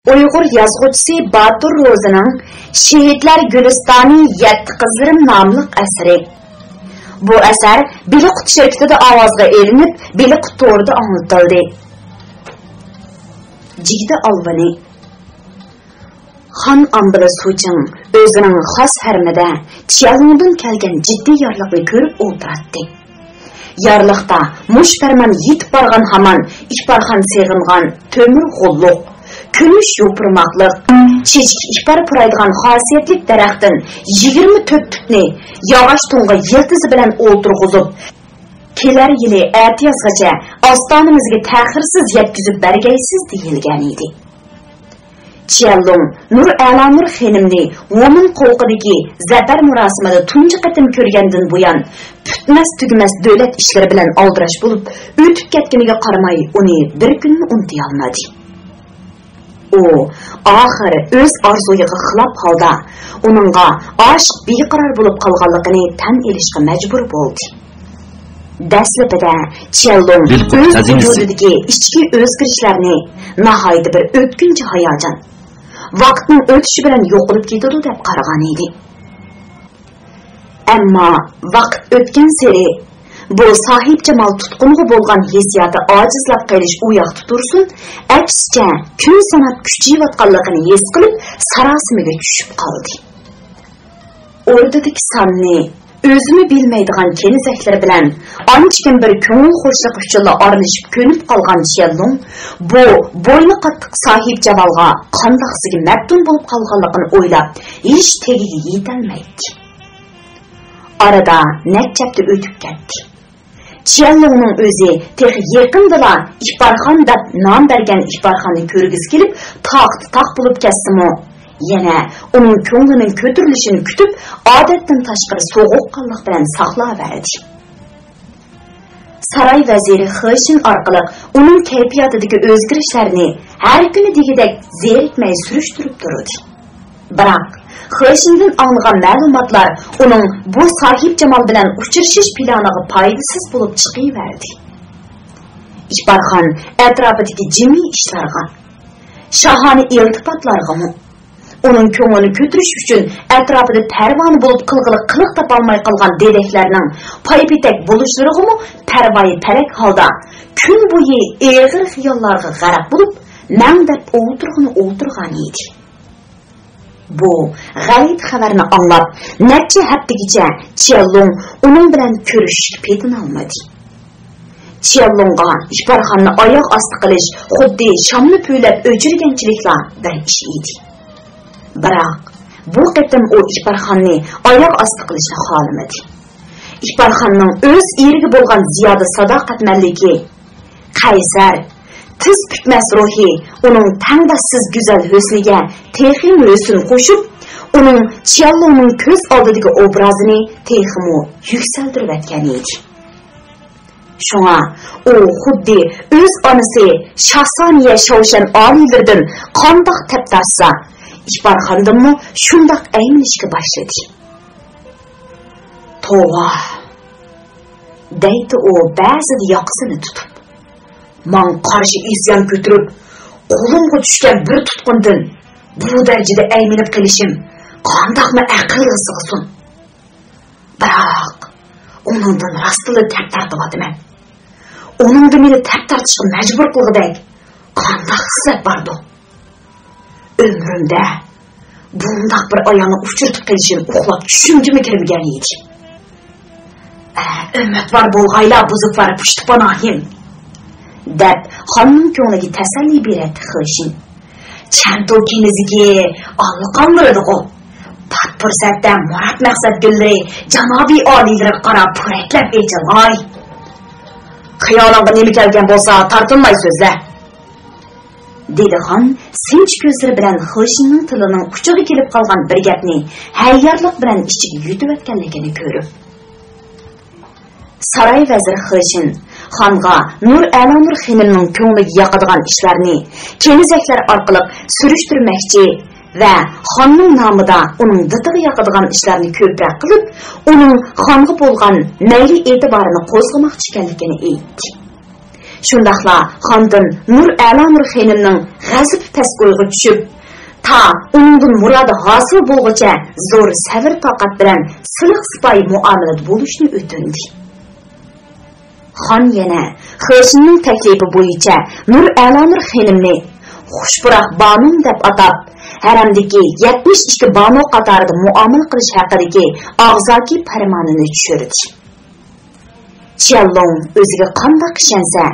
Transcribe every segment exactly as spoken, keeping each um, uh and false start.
ئۇيغۇر يازغۇچىسى باتۇر روزىنىڭ شېھىتلەر گۈلىستانى يەتتە قىزلىرىم ناملىق ئەسىرى. بۇ ئەسەر بېلىققۇت شىركىتىدە ئاۋازغا ئېلىنىپ، بېلىققۇت تورىدا ئاڭلىتىلدى. جىگدە ئالۋىنى. خان ئامبىلى سۇچىڭ ئۆزىنىڭ خاس ھەرىمىدە چيەنلۇڭدىن كەلگەن جىددىي يارلىقنى كۆرۈپ ئولتۇراتتى. يارلىقتا مۇشۇ پەرمان يېتىپ بارغان ھامان ئىپارخان سېغىنغان تۆمۈر غوللۇق، كۈمۈش يوپۇرماقلىق، چېچىكى ئىپار پۇرايدىغان خاسىيەتلىك دەرەختىن يىگىرمە تۆت تۈپنى ياغاچ تۇڭغا يىلتىزى بىلەن ئولتۇرغۇزۇپ، كېلەر يىلى ئەتىيازغىچە ئاستانىمىزگە تەخىرسىز يەتكۈزۈپ بەرگەيسىز دېيىلگەنىدى. چيەنلۇڭ نۇر ئەلانۇر خېنىمنى ۋومىن قوۋۇقىدىكى زەپەر مۇراسىمىدا تۇنجى قېتىم كۆرگەندىن بۇيان، پۈتمەس-تۈگىمەس دۆلەت ئىشلىرى بىلەن ئالدىراش بولۇپ ئۆتۈپ كەتكىنىگە قارىماي، ئۇنى بىر كۈنمۇ ئۇنتۇيالمىدى. ئۇ ئاخىر ئۆز ئارزۇيىغا خىلاپ ھالدا ئۇنىڭغا ئاشىق بىقارار بولۇپ قالغانلىقىنى تەن ئېلىشقا مەجبۇر بولدى. دەسلىپىدە چيەنلۇڭ ئۆز ۋۇجۇدىدىكى ئىچكى ئۆزگىرىشلەرنى ناھايىتى بىر ئۆتكۈنچى ھاياجان، ۋاقىتنىڭ ئۆتۈشى بىلەن يوقىلىپ كېتىدۇ دەپ قارىغان ئىدى. ئەمما ۋاقىت ئۆتكەنسېرى بۇ ساھىبجامال تۇتقۇنغا بولغان ھېسسىياتى ئاجىزلاپ قېلىش ئۇ ياقتا تۇرسۇن، ئەكسىچە كۈن ساناپ كۈچىيىۋاتقانلىقىنى ھېس قىلىپ، ساراسىمىگە چۈشۈپ قالدى. ئوردىدىكى ساننى ئۆزىمۇ بىلمەيدىغان كېنىزەكلىرى بىلەن ئانچىكىم بىر كۆڭۈل خۇشلۇقى ئۈچۈنلا ئارىلىشىپ كۆنۈپ قالغان چيەنلۇڭ بۇ بوينى قاتتىق ساھىبجامالغا قانداقسىگە مەپتۇن بولۇپ قالغانلىقىنى ئويلاپ، ھېچ تېگىگە يېتەلمەيتتى. ئارىدا نەچچە ھەپتە ئۆتۈپ كەتتى. چيەنلۇڭنىڭ ئۆزى تېخى يېقىندىلا ئىپارخان دەپ نام بەرگەن ئىپارخاننى كۆرگۈسى كېلىپ، تاقىتى تاق بولۇپ كەتسىمۇ، يەنە ئۇنىڭ كۆڭلىنىڭ كۆتۈرۈلۈشىنى كۈتۈپ، ئادەتتىن تاشقىرى سوغۇققانلىق بىلەن ساقلاۋەردى. ساراي ۋەزىرى خېشىن ئارقىلىق ئۇنىڭ كەيپىياتىدىكى ئۆزگىرىشلەرنى ھەر كۈنى دېگۈدەك زېرىكمەي سۈرۈشتۈرۈپ تۇردى. بىراق، خېشىندىن ئاڭلىغان مەلۇماتلار ئۇنىڭ بۇ ساھىبجامال بىلەن ئۇچرىشىش پىلانىغا پايدىسىز بولۇپ چىقىۋەردى. ئىپارخان ئەتراپىدىكى جىمى ئىشلارغا، شاھانە ئىلتىپاتلارغىمۇ، ئۇنىڭ كۆڭلىنى كۆتۈرۈش ئۈچۈن ئەتراپىدا پەرۋانە بولۇپ قىلغىلى قىلىق تاپالماي قالغان دېدەكلەرنىڭ پايپېتەك بولۇشلىرىغىمۇ پەرۋايى پەلەك ھالدا، كۈن بويى ئېغىر خىياللارغا غەرق بولۇپ، مەڭدەپ ئولتۇرغىنى ئولتۇرغان ئىدى. بۇ غەلىتە خەۋەرنى ئاڭلاپ، نەچچە ھەپتىگىچە چيەنلۇڭ ئۇنىڭ بىلەن كۆرۈشۈشكە پېتىنالمىدى. چيەنلۇڭغا ئىپارخاننى ئاياغ ئاستى قىلىش خۇددى شامنى پۈۋلەپ ئۆچۈرگەنچىلىكلا بىر ئىش ئىدى. بىراق، بۇ قېتىم ئۇ ئىپارخاننى ئاياغ ئاستى قىلىشنى خالىمىدى. ئىپارخاننىڭ ئۆز ئېرىگە بولغان زىيادە ساداقەتمەنلىكى، قەيسەر، تىز پۈكمەس روھى ئۇنىڭ تەڭداشسىز گۈزەل ھۆسنىگە تېخىمۇ ھۆسن قوشۇپ، ئۇنىڭ چيەنلۇڭنىڭ كۆز ئالدىدىكى ئوبرازىنى تېخىمۇ يۈكسەلدۈرۈۋەتكەن ئىدى. شۇڭا ئۇ خۇددى ئۆز ئانىسى شاھسانىيە شاۋشەن ئالىيلىرىدىن قانداق تەپ تارتسا، ئىپارخاندىنمۇ شۇنداق ئەيمىنىشكە باشلىدى. توۋا! دەيتتى ئۇ بەزىدە ياقىسىنى تۇتۇپ. ماڭا قارشى ئىسيان كۆتۈرۈپ، قولۇمغا چۈشكەن بىر تۇتقۇندىن بۇ دەرىجىدە ئەيمىنىپ قېلىشىم قانداقمۇ ئەقىلگە سىغسۇن؟ بىراق، ئۇنىڭدىن راستلا تەپ تارتىۋاتىمەن. ئۇنىڭدا مېنى تەپ تارتىشقا مەجبۇر قىلغۇدەك قانداق خىسلەت باردۇ؟ ئۆمرۈمدە بۇنداق بىر ئايالنى ئۇچرىتىپ قېلىشىم ئۇخلاپ چۈشۈمگىمۇ كىرمىگەن ئىدى. ئە، ئۈمىدۋار بولغايلا، بۇزۇقۋار پۇشتىپاناھىم، دەپ خاننىڭ كۆڭلىگە تەسەللى بېرەتتى خېشىن. چەنتۇ كېنىزىكى ئاللىقانلىرىدىغۇ. پات پۇرسەتتە مۇراد مەقسەت گۈللىرى جانابىي ئالىيلىرىغا قاراپ پۇرەكلەپ ئېچىلاي. خىيالىڭغا نېمە كەلگەن بولسا تارتىنماي سۆزلە. دېدى خان سىنچى كۆزلىرى بىلەن خېشىننىڭ تىلىنىڭ ئۇچىغا كېلىپ قالغان بىر گەپنى ھەييارلىق بىلەن ئىچىگە يۇتۇۋەتكەنلىكىنى كۆرۈپ. ساراي ۋەزىرى خېشىن خانغا نۇر ئەلانۇر خېنىمنىڭ كۆڭلىگە ياقىدىغان ئىشلارنى كېنىزەكلەر ئارقىلىق سۈرۈشتۈرمەكچى ۋە خاننىڭ نامىدا ئۇنىڭ دىتىغا ياقىدىغان ئىشلارنى كۆپرەك قىلىپ، ئۇنىڭ خانغا بولغان مەيلى ئېتىبارىنى قوزغىماقچى ئىكەنلىكىنى ئېيتتى. شۇنداقلا خاندىن نۇر ئەلانۇر خېنىمنىڭ غەزىپى پەسكويغا چۈشۈپ، تا ئۇنىڭدىن مۇرادى ھاسىل بولغۇچە زور سەۋر-تاقەت بىلەن سىلىق-سىپايى مۇئامىلىدە بولۇشنى ئۆتۈندى. خان يەنە خېشىننىڭ تەكلىپى بويىچە نۇر ئەلانۇر خېنىمنى خۇشپۇراق بانۇم دەپ ئاتاپ، ھەرەمدىكى يەتمىش ئىككى بانۇ قاتارىدا مۇئامىلە قىلىش ھەققىدىكى ئاغزاكى پەرمانىنى چۈشۈردى. چيەنلۇڭ ئۆزىگە قانداق ئىشەنسە،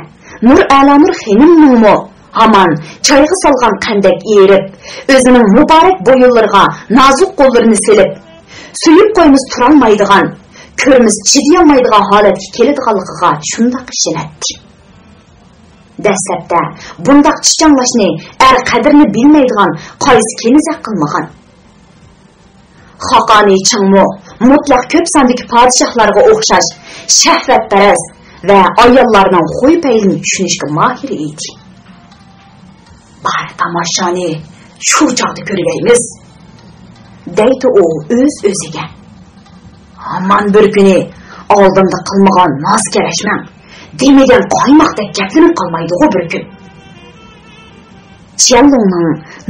نۇر ئەلانۇر خېنىمنىڭمۇ ھامان چايغا سالغان قەندەك ئېرىپ، ئۆزىنىڭ مۇبارەك بويۇنلىرىغا نازۇك قوللىرىنى سېلىپ، سۆيۈپ قويمىسا تۇرالمايدىغان، كۆرمىسە چىدىيالمايدىغان ھالەتكە كېلىدىغانلىقىغا شۇنداق ئىشىنەتتى. دەسلەپتە بۇنداق چىچاڭلاشنى ئەر قەدرىنى بىلمەيدىغان قايسى كېنىزەك قىلمىغان؟ خاقانى چىڭمۇ مۇتلەق كۆپ ساندىكى پادىشاھلارغا ئوخشاش شەھۋەتپەرەس ۋە ئاياللارنىڭ خۇي-پەيلىنى چۈشىنىشكە ماھىر ئىدى. «بار تاماشانى شۇ چاغدا كۆرگەيمىز» دەيدۇ ئۇ ئۆز-ئۆزىگە. «ھامان بىر كۈنى ئالدىمدا قىلمىغان ناز كەرەشمەڭ، دېمىگەن قايماقتەك گەپلىنىپ قالمايدىغۇ بىر كۈن.» چيەنلۇڭنىڭ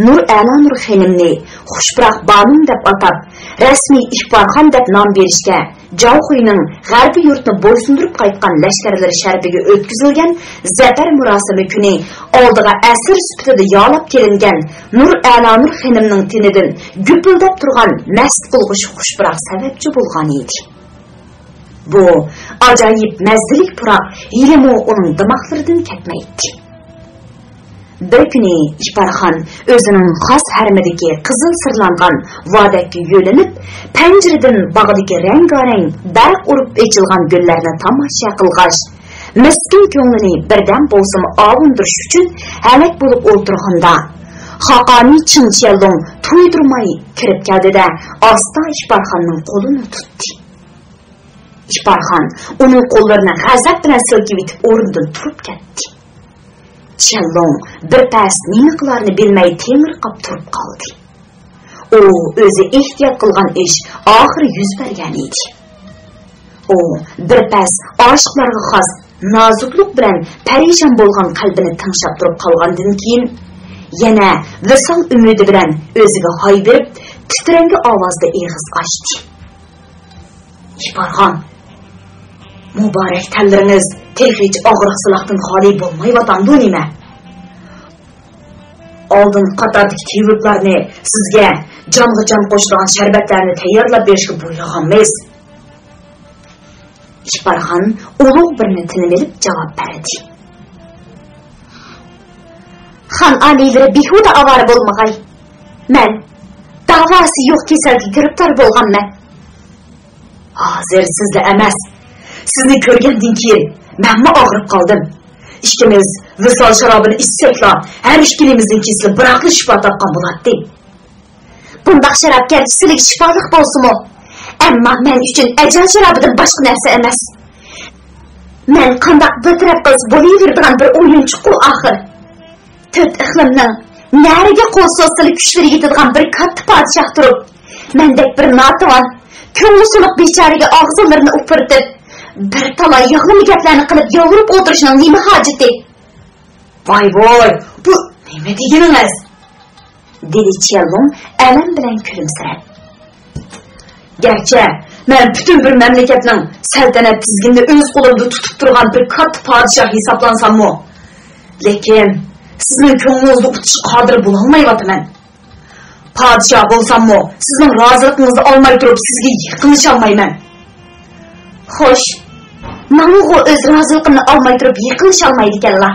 نۇر ئەلانۇر خېنىمنى خۇشپۇراق بانۇم دەپ ئاتاپ، رەسمىي ئىپارخان دەپ نام بېرىشكە جاۋخۇينىڭ غەربىي يۇرتنى بويسۇندۇرۇپ قايتقان لەشكەرلىرى شەرىپىگە ئۆتكۈزۈلگەن زەپەر مۇراسىمى كۈنى ئالدىغا ئەسىر سۈپىتىدە يالاپ كېلىنگەن نۇر ئەلانۇر خېنىمنىڭ تېنىدىن گۈپۈلدەپ تۇرغان مەست قىلغۇچى خۇشپۇراق سەۋەبچى بولغان ئىدى. بۇ ئاجايىپ مەززىلىك پۇراق ھېلىمۇ ئۇنىڭ دىماغلىرىدىن كەتمەيتتى. بىر كۈنى ئىپارخان ئۆزىنىڭ خاس ھەرىمىدىكى قىزىل سىرلانغان ۋادەككە يۆلىنىپ، پەنجىرىدىن باغدىكى رەڭگارەڭ بەرق ئۇرۇپ ئېچىلغان گۈللەرنى تاماشا قىلغاچ، مىسكىن كۆڭلىنى بىردەم بولسىمۇ ئاۋۇندۇرۇش ئۈچۈن ھەلەك بولۇپ ئولتۇرغاندا، خاقانى چىڭ چيەنلۇڭ تۇيدۇرماي كىرىپ كەلدى-دە، ئاستا ئىپارخاننىڭ قولىنى تۇتتى. ئىپارخان ئۇنىڭ قوللىرىنى غەزەپ بىلەن سىلكىۋېتىپ ئورنىدىن تۇرۇپ كەتتى. چيەنلۇڭ بىر پەس نېمە قىلارىنى بىلمەي تېڭىرقاپ تۇرۇپ قالدى. ئۇ ئۆزى ئېھتىيات قىلغان ئىش ئاخىرى يۈز بەرگەن ئىدى. ئۇ بىر پەس ئاشىقلارغا خاس نازۇكلۇق بىلەن پەرىشان بولغان قەلبىنى تىڭشاپ تۇرۇپ قالغاندىن كېيىن، يەنە ۋىسال ئۈمىدى بىلەن ئۆزىگە ھاي بېرىپ، تىترەڭگۈ ئاۋازدا ئېغىز ئاچتى. ئىپارخان، مۇبارەك تەنلىرىڭىز تېخىچە ئاغرىق-سىلاقتىن خالىي بولمايۋاتامدۇ نېمە؟ ئالدىنقى قاتاردىكى تېۋىپلارنى سىزگە جانغا جان قوشىدىغان شەربەتلەرنى تەييارلاپ بېرىشكە بۇيرۇغانمىز. ئىپارخان ئۇلۇغ بىر تىنىم ئېلىپ جاۋاب بەردى. خان ئالىيلىرى بىھۇدە ئاۋارە بولمىغاي. مەن داۋاسى يوق كېسەلگە گىرىپتار بولغانمەن. ھازىر سىزلا ئەمەس، سىزنى كۆرگەندىن كېيىن مەنمۇ ئاغرىپ قالدىم. ئىككىمىز ۋىسال شارابىنى ئىچسەكلا، ھەر ئىككىلىمىزنىڭ كېسىلى بىراقلا شىپا تاپقان بولاتتى. بۇنداق شاراب گەرچە سىلىگە شىپالىق بولسىمۇ، ئەمما مەن ئۈچۈن ئەجەل شارابىدىن باشقا نەرسە ئەمەس. مەن قانداق بىر تەرەپ قىلسا بولۇۋېرىدىغان بىر ئويۇنچۇققۇ ئاخىر. تۆت ئىقلىمنىڭ نەرىگە قول سوزسىلا كۈچلىرى يېتىدىغان بىر كاتتا پادىشاھ تۇرۇپ، مەندەك بىر ناتىۋان، كۆڭلى سۇنۇق بىچارىگە ئاغزىلىرىنى ئۇپرىتىپ، بىر تالاي ياغلىما گەپلەرنى قىلىپ يالۋۇرۇپ ئولتۇرۇشنىڭ نېمە ھاجىتى؟ ۋاي ۋاي، بۇ نېمە دېگىنىڭىز؟ دېدى چيەنلۇڭ ئەلەم بىلەن كۈلۈمسىرەپ. گەرچە مەن پۈتۈن بىر مەملىكەتنىڭ سەلتەنەت تىزگىنىنى ئۆز قولۇمدا تۇتۇپ تۇرغان بىر كاتتا پادىشاھ ھېسابلانساممۇ، لېكىن سىزنىڭ كۆڭلىڭىزنى ئۇتۇشقا قادىر بولالمايۋاتىمەن. پادىشاھ بولساممۇ، سىزنىڭ رازىلىقىڭىزنى ئالماي تۇرۇپ سىزگە يېقىنلىشالمايمەن. خوش، ماڭىغۇ ئۆز رازىلىقىمنى ئالماي تۇرۇپ يېقىنلىشالمايدىكەنلا.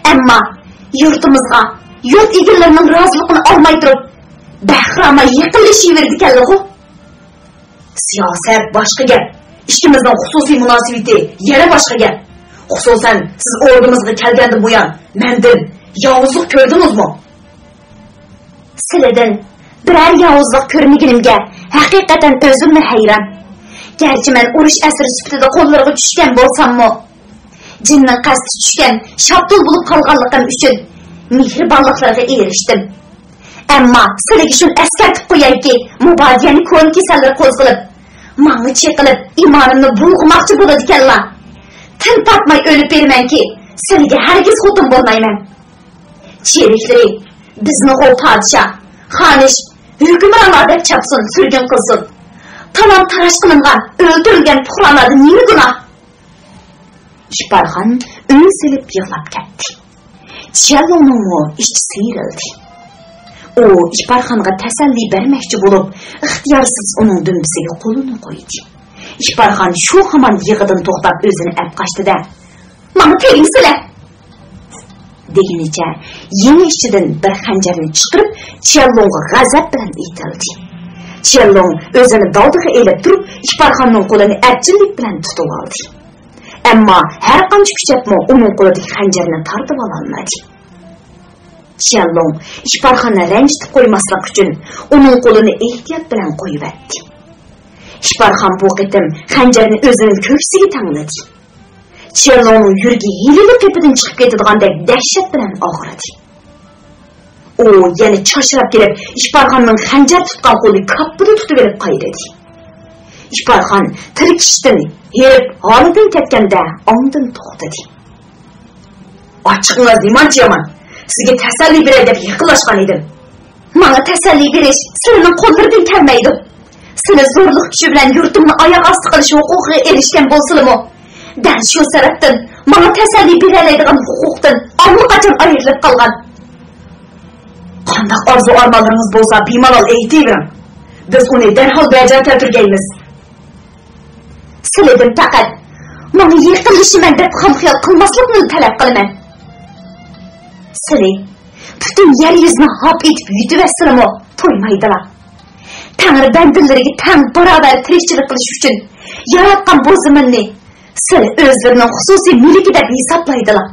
ئەمما يۇرتىمىزغا يۇرت ئىگىلىرىنىڭ رازىلىقىنى ئالماي تۇرۇپ بەخىراما يېقىنلىشىۋېرىدىكەنلىغۇ. سىياسەت باشقا گەپ، ئىككىمىزنىڭ خۇسۇسىي مۇناسىۋىتى يەنە باشقا گەپ. خۇسۇسەن، سىز ئوردىمىزغا كەلگەندىن بۇيان مەندىن ياۋۇزلۇق كۆردىڭىزمۇ؟ سىلىدىن بىرەر ياۋۇزلۇق كۆرمىگىنىمگە ھەقىقەتەن ئۆزۈممۇ ھەيران. گەرچە مەن ئۇرۇش ئەسىرى سۈپىتىدە قوللىرىغا چۈشكەن بولساممۇ، جىننىڭ قەستى چۈشكەن شاپتۇل بولۇپ قالغانلىقىم ئۈچۈن مېھرىبانلىقلىرىغا ئېرىشتىم. ئەمما سىلىگە شۇنى ئەسكەرتىپ قويايكى، مۇبادا يەنە كونا كېسەللىرى قوزغىلىپ، ماڭا چېقىلىپ، ئىمانىمنى بۇلغىماقچى بولىدىكەنلا. تىن تارتماي ئۆلۈپ بېرىمەنكى، سىلىگە ھەرگىز خوتۇن بولمايمەن. چېرىكلىرى بىزنىغۇ پادىشاھ، خانىش، ھۆكۈمرانلار دەپ چاپسۇن، سۈرگۈن قىلسۇن. تالان-تاراج قىلىنغان، ئۆلتۈرۈلگەن پۇقرالاردا نېمە گۇناھ؟ ئىپارخان ئۈن سېلىپ يىغلاپ كەتتى. چيەنلۇڭنىڭمۇ ئىچى سىيرىلدى. ئۇ ئىپارخانغا تەسەللى بەرمەكچى بولۇپ، ئىختىيارسىز ئۇنىڭ دۈمبىسىگە قولىنى قويدى. ئىپارخان شۇ ھامان يىغىدىن توختاپ ئۆزىنى ئەپ قاچتى-دە، «ماڭا تەگمىسىلە!» دېگىنىچە يېڭى ئىچىدىن بىر خەنجەرنى چىقىرىپ، چيەنلۇڭغا غەزەپ بىلەن ئېتىلدى. چيەنلۇڭ ئۆزىنى دالدىغا ئېلىپ تۇرۇپ، ئىپارخاننىڭ قولىنى ئەپچىللىك بىلەن تۇتۇۋالدى. ئەمما ھەر قانچە كۈچەپمۇ ئۇنىڭ قولىدىكى خەنجەرنى تارتىۋالالمىدى. چيەنلۇڭ ئىپارخاننى رەنجىتىپ قويماسلىق ئۈچۈن ئۇنىڭ قولىنى ئېھتىيات بىلەن قويۇۋەتتى. ئىپارخان بۇ قېتىم خەنجەرنى ئۆزىنىڭ كۆكسىگە تەڭلىدى. چيەنلۇڭنىڭ يۈرىكى ھېلىلا قېپىدىن چىقىپ كېتىدىغاندەك دەھشەت بىلەن ئاغرىدى. ئۇ يەنە چاچراپ كېلىپ، ئىپارخاننىڭ خەنجەر تۇتقان قولىنى كاپپىدە تۇتۇۋېلىپ قايرىدى. ئىپارخان تىركىشىشتىن ھېرىپ ھالىدىن كەتكەندە ئاڭدىن توختىدى. «ئاچچىقىڭىز نېمانچە يامان؟ سىزگە تەسەللى بېرەي دەپ يېقىنلاشقان ئىدىم.» «ماڭا تەسەللى بېرىش سىلىنىڭ قوللىرىدىن كەلمەيدۇ. سىلى زورلۇق كۈچى بىلەن يۇرتۇمنى ئاياق ئاستى قىلىش ھوقۇقىغا ئېرىشكەن بولسىلىمۇ، دەل شۇ سەۋەبتىن ماڭا تەسەللى بېرەلەيدىغان ھوقۇقتىن ئاللىقاچان ئايرىلىپ قالغان.» «قانداق ئارزۇ-ئارمانلىرىڭىز بولسا بىمالال ئېيتىۋېرىڭ. بىز ئۇنى دەرھال بەجا كەلتۈرگەيمىز.» «سىلىدىن پەقەت ماڭا يېقىنلىشىمەن دەپ خام خىيال قىلماسلىقنىلا تەلەپ قىلىمەن.» سىلى پۈتۈن يەر يۈزىنى ھاپ ئېتىپ يۇتۇۋەتسىلىمۇ تويمايدىلا. تەڭرى بەندىلىرىگە تەڭ باراۋەر تىرىكچىلىك قىلىش ئۈچۈن ياراتقان بۇ زېمىننى سىلى ئۆزلىرىنىڭ خۇسۇسىي مۈلكى دەپ ھېسابلايدىلا.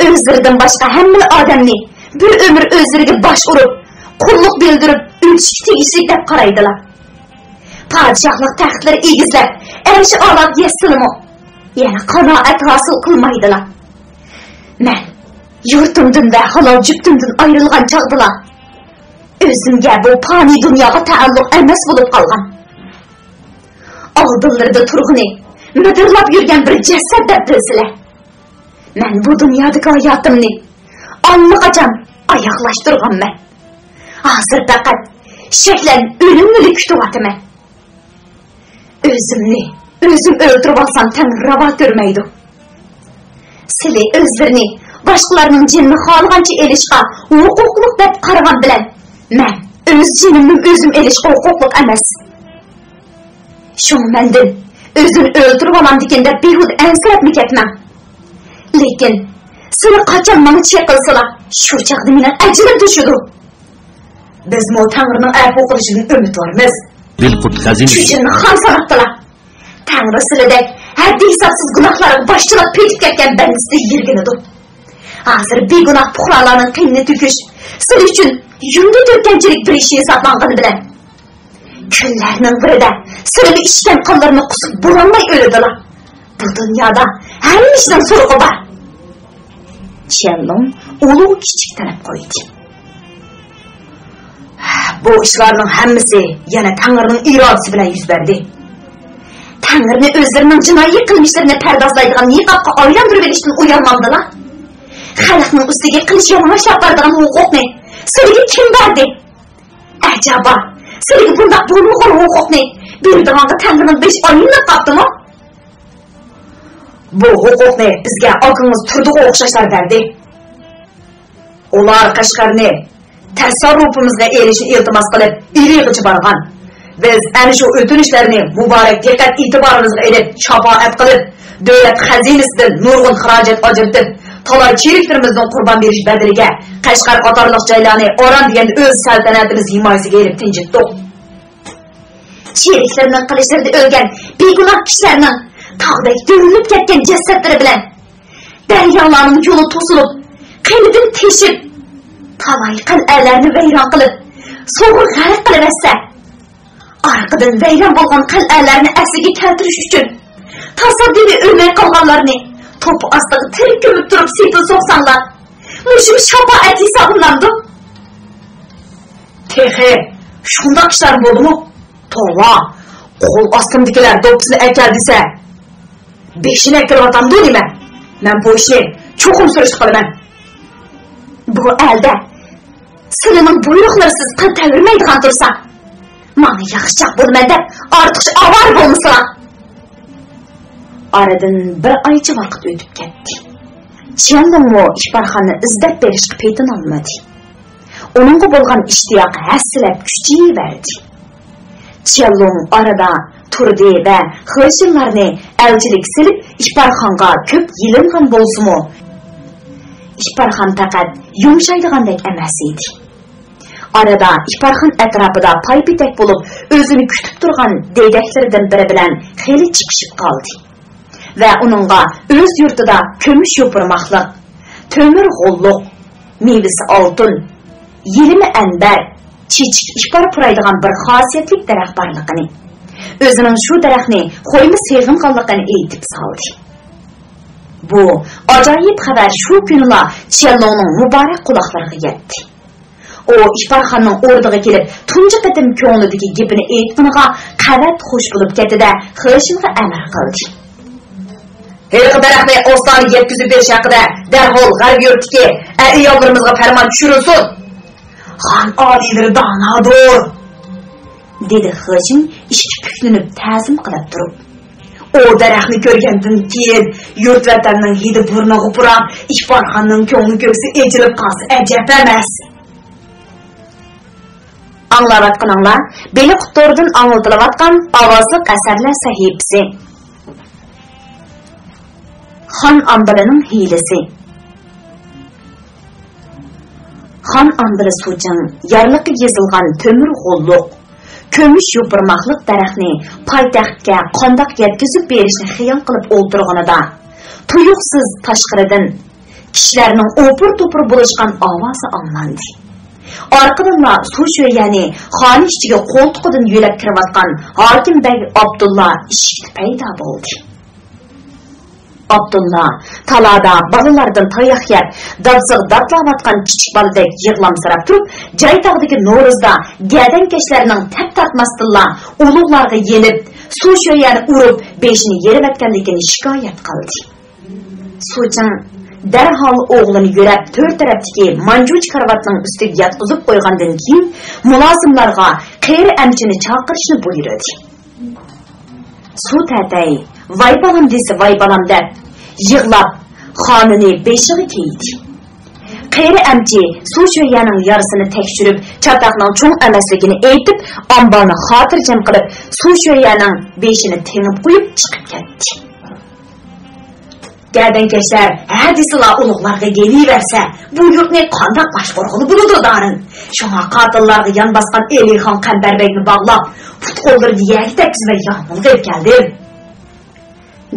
ئۆزلىرىدىن باشقا ھەممىلا ئادەمنى بىر ئۆمۈر ئۆزلىرىگە باش ئۇرۇپ، قۇللۇق بىلدۈرۈپ ئۆتۈشكە تېگىشلىك دەپ قارايدىلا. پادىشاھلىق تەختلىرى ئېگىزلەپ، ئەرشى ئالاغا يەتسىلىمۇ، يەنە قانائەت ھاسىل قىلمايدىلا. مەن يۇرتۇمدىن ۋە ھالال جۈپتۈمدىن ئايرىلغان چاغدىلا، ئۆزۈمگە بۇ پانىي دۇنياغا تەئەللۇق ئەمەس بولۇپ قالغان، ئالدىلىرىدا تۇرغىنى مىدىرلاپ يۈرگەن بىر جەسەت دەپ بىلسىلە. مەن بۇ دۇنيادىكى ھاياتىمنى ئاللىقاچان ئاياغلاشتۇرغانمەن. ھازىر پەقەت شەكلەن ئۆلۈمنىلا كۈتۈۋاتىمەن. ئۆزۈمنى ئۆزۈم ئۆلتۈرۈۋالسام تەڭرى راۋا كۆرمەيدۇ. سىلى ئۆزلىرىنى باشقىلارنىڭ جېنىنى خالىغانچە ئېلىشقا ھوقۇقلۇق دەپ قارىغان بىلەن، مەن ئۆز جېنىمنى ئۆزۈم ئېلىشقا ھوقۇقلۇق ئەمەس. شۇڭا مەندىن ئۆزىنى ئۆلتۈرۈۋالامدىكىن دەپ بىھۇدە ئەنسىرەپمۇ كەتمەڭ. لېكىن سىلى قاچان ماڭا چېقىلسىلا، شۇ چاغدا مېنىڭ ئەجىلىم توشىدۇ. بىزمۇ تەڭرىنىڭ ئەپۇ قىلىشىدىن ئۈمىدۋارمىز. دىلقۇت خەزىنىسى. چۈجۈننى خام ساناپتىلا. تەڭرى سىلىدەك ھەددى-ھېسابسىز گۇناھلارغا باشچىلىق پېتىپ كەتكەن بەندىسىدىن يىرگىنىدۇ. ھازىر بىگۇناھ پۇقرالارنىڭ قېنىنى تۆكۈش سىلى ئۈچۈن يۇڭدا تۆككەنچىلىك بىر ئىش ھېسابلانغىنى بىلەن، كۈنلەرنىڭ بىرىدە سىلىمۇ ئىچكەن قانلىرىنى قۇسۇپ بولالماي ئۆلىدىلا. بۇ دۇنيادا ھەممە ئىشنىڭ سورىقى بار. چيەنلۇڭ ئۇلۇغ كىچىك تىنىپ قويدى. بۇ ئىشلارنىڭ ھەممىسى يەنە تەڭرىنىڭ ئىرادىسى بىلەن يۈز بەردى. تەڭرىنى ئۆزلىرىنىڭ جىنايى قىلمىشلىرىنى پەردازلايدىغان نىقابقا ئايلاندۇرۇۋېلىشتىن ئۇيالمامدىلا؟ خەلقنىڭ ئۈستىگە قىلىچ يالىڭاچلاپ بارىدىغان ھوقۇقنى سىلىگە كىم بەردى؟ ئەجەبا، سىلىگە بۇنداق بولمىغۇر ھوقۇقنى بېرىدىغانغا تەڭرىنىڭ بېشى ئايلىنىپ قاپتىمۇ؟ بۇ ھوقۇقنى بىزگە ئاكىڭىز تۇردىغا ئوخشاشلار بەردى. ئۇلار قەشقەرنى تەسەررۇپىمىزغا ئېلىشنى ئىلتىماس قىلىپ ئىلىغىچە بارغان. بىز ئەنە شۇ ئۆتۈنۈشلەرنى مۇبارەك دىققەت ئېتىبارىمىزغا ئېلىپ، شاپائەت قىلىپ، دۆلەت خەزىنىسىدىن نۇرغۇن خىراجەت ئاجرىتىپ، تالاي چېرىكلىرىمىزنىڭ قۇربان بېرىش بەدىلىگە قەشقەر قاتارلىق جايلارنى ئاران دېگەندە ئۆز سەلتەنىتىمىز ھىمايىسىگە ئېلىپ تىنجىتتۇق. چېرىكلىرىنىڭ قىلىچلىرىدا ئۆلگەن بىگۇناھ كىشىلەرنىڭ تاغدەك دۆۋىلىپ كەتكەن جەسەتلىرى بىلەن دەريالارنىڭ يولى توسۇلۇپ، قېنىدىن تېشىپ، تالاي قەلئەلەرنى ۋەيران قىلىپ، سۇغا غەرق قىلىۋەتسە، ئارقىدىن ۋەيران بولغان قەلئەلەرنى ئەسلىگە كەلتۈرۈش ئۈچۈن تاسادىپىي ئۆلمەي قالغانلارنى توپا ئاستىغا تىرىك كۆمۈپ تۇرۇپ سېپىل سوقساڭلار، مۇشۇمۇ شاپائەت ھېسابلىنامدۇ؟ تېخى شۇنداق ئىشلار بولدىمۇ؟ توۋا، قول ئاستىمدىكىلەر دوپپىسىنى ئەكەل دېسە، بېشىنى ئەكىرىۋاتامدۇ نېمە؟ مەن بۇ ئىشنى چوقۇم سۈرۈشتە قىلىمەن. بۇ ئەلدە سىلىنىڭ بۇيرۇقلىرىسىز قىل تەۋرىمەيدىغان تۇرسا، ماڭا ياخشىچاق بولىمەن دەپ ئارتۇقچە ئاۋارە بولمىسىلا. ئارىدىن بىر ئايچە ۋاقىت ئۆتۈپ كەتتى. چيەنلۇڭمۇ ئىپارخاننى ئىزدەپ بېرىشقا پېتىنالمىدى. ئۇنىڭغا بولغان ئىشتىياق ھەسسىلەپ كۈچىيىۋەردى. چيەنلۇڭ ئارىدا تۇردى ۋە خېشىنلارنى ئەلچىلىك سېلىپ، ئىپارخانغا كۆپ يېلىنغان بولسىمۇ، ئىپارخان پەقەت يۇمشايدىغاندەك ئەمەس ئىدى. ئارىدا ئىپارخان ئەتراپىدا پايپېتەك بولۇپ، ئۆزىنى كۈتۈپ تۇرغان دېگەكلىرىدىن بىرى بىلەن خېلى چىقىشىپ قالدى. ۋە ئۇنىڭغا ئۆز يۇرتىدا كۈمۈش يوپۇرماقلىق، تۆمۈر غوللۇق، مېۋىسى ئالتۇن، يېلىمى ئەنبەر، چېچىكى ئىپار پۇرايدىغان بىر خاسىيەتلىك دەرەخ بارلىقىنى، ئۆزىنىڭ شۇ دەرەخنى خويمۇ سېغىنغانلىقىنى ئېيتىپ سالدى. بۇ ئاجايىپ خەۋەر شۇ كۈنىلا چيەنلۇڭنىڭ مۇبارەك قۇلاقلىرىغا يەتتى. ئۇ ئىپارخاننىڭ ئوردىغا كېلىپ، تۇنجى قېتىم كۆڭلىدىكى گېپىنى ئېيتقىنىغا قەۋەت خۇش بولۇپ كەتتى-دە، خېشىنغا ئەمىر قىلدى: «ھېلىقى دەرەخنى ئوستانغا يەتكۈزۈپ بېرىش ھەققىدە دەرھال غەربىي يۇرتتىكى ئەئىياللىرىمىزغا پەرمان چۈشۈرۈلسۇن!» «خان ئالىيلىرى دانادۇر!» دېدى خېشىن ئىچكە پۈكلىنىپ تەزىم قىلىپ تۇرۇپ. «ئۇ دەرەخنى كۆرگەندىن كېيىن يۇرت ۋەتەننىڭ ھىدى بۇرنىغا پۇراپ، ئىپارخاننىڭ كۆڭلى كۆكسى ئېچىلىپ قالسا ئەجەب ئەمەس.» ئاڭلاۋاتقىنىڭلار بېلىق توردىن ئاڭلىتىلىۋاتقان ئاۋازلىق ئەسەرلەر سەھىپىسى. خان ئامبىلىنىڭ ھىيلىسى. خان ئامبىلى سۇچىڭ يارلىققا يېزىلغان تۆمۈر غوللۇق، كۈمۈش يوپۇرماقلىق دەرەخنى پايتەختكە قانداق يەتكۈزۈپ بېرىشنى خىيال قىلىپ ئولتۇرغىنىدا، تۇيۇقسىز تاشقىرىدىن كىشىلەرنىڭ ئوپۇر-توپۇر بولۇشقان ئاۋازى ئاڭلاندى. ئارقىدىنلا سۇ شۆيەنى خانە ئىچىگە قولتۇقىدىن يۆلەپ كىرىۋاتقان ھاكىم بەگ ئابدۇللا ئىشىكتە پەيدا بولدى. ئابدۇللا تالادا بالىلاردىن تاياق يەپ، داپسىغا داتلاۋاتقان كىچىك بالىدەك يىغلامسىراپ تۇرۇپ، جايتاغدىكى نورۇزدا گەدەنكەشلەرنىڭ تەپ تارتماستىنلا ئۇلۇغلارغا يېنىپ، سۇ شۆيەنى ئۇرۇپ، بېشىنى يېرىۋەتكەنلىكىنى شىكايەت قىلدى. سۇچىڭ دەرھال ئوغلىنى يۆلەپ، تۆر تەرەپتىكى مانجۇچى كارىۋاتنىڭ ئۈستىگە ياتقۇزۇپ قويغاندىن كېيىن، مۇلازىملارغا قېرى ئەمچىنى چاقىرىشنى بۇيرۇدى. سۇ تەتەي، «ۋاي بالام» دېسە «ۋاي بالام» دەپ يىغلاپ، خانىنى بېشىغا كىيدى. قېرى ئەمچى سۇ شۆيەنىڭ يارىسىنى تەكشۈرۈپ، چاتاقنىڭ چوڭ ئەمەسلىكىنى ئېيتىپ، ئامبالنى خاتىرجەم قىلىپ، سۇ شۆيەنىڭ بېشىنى تېڭىپ قويۇپ چىقىپ كەتتى. گەدەنكەشلەر ھە دېسىلا ئۇلۇغلارغا يېنىۋەرسە، بۇ يۇرتنى قانداق باشقۇرغىلى بولىدۇ، دارىن؟ شۇڭا قاتىللارغا يان باسقان ئېلىخان قەمبەربەگنى باغلاپ، پۇت-قوللىرىنى يەرگە تەگكۈزمەي يامۇلغا ئېلىپ كەلدىم،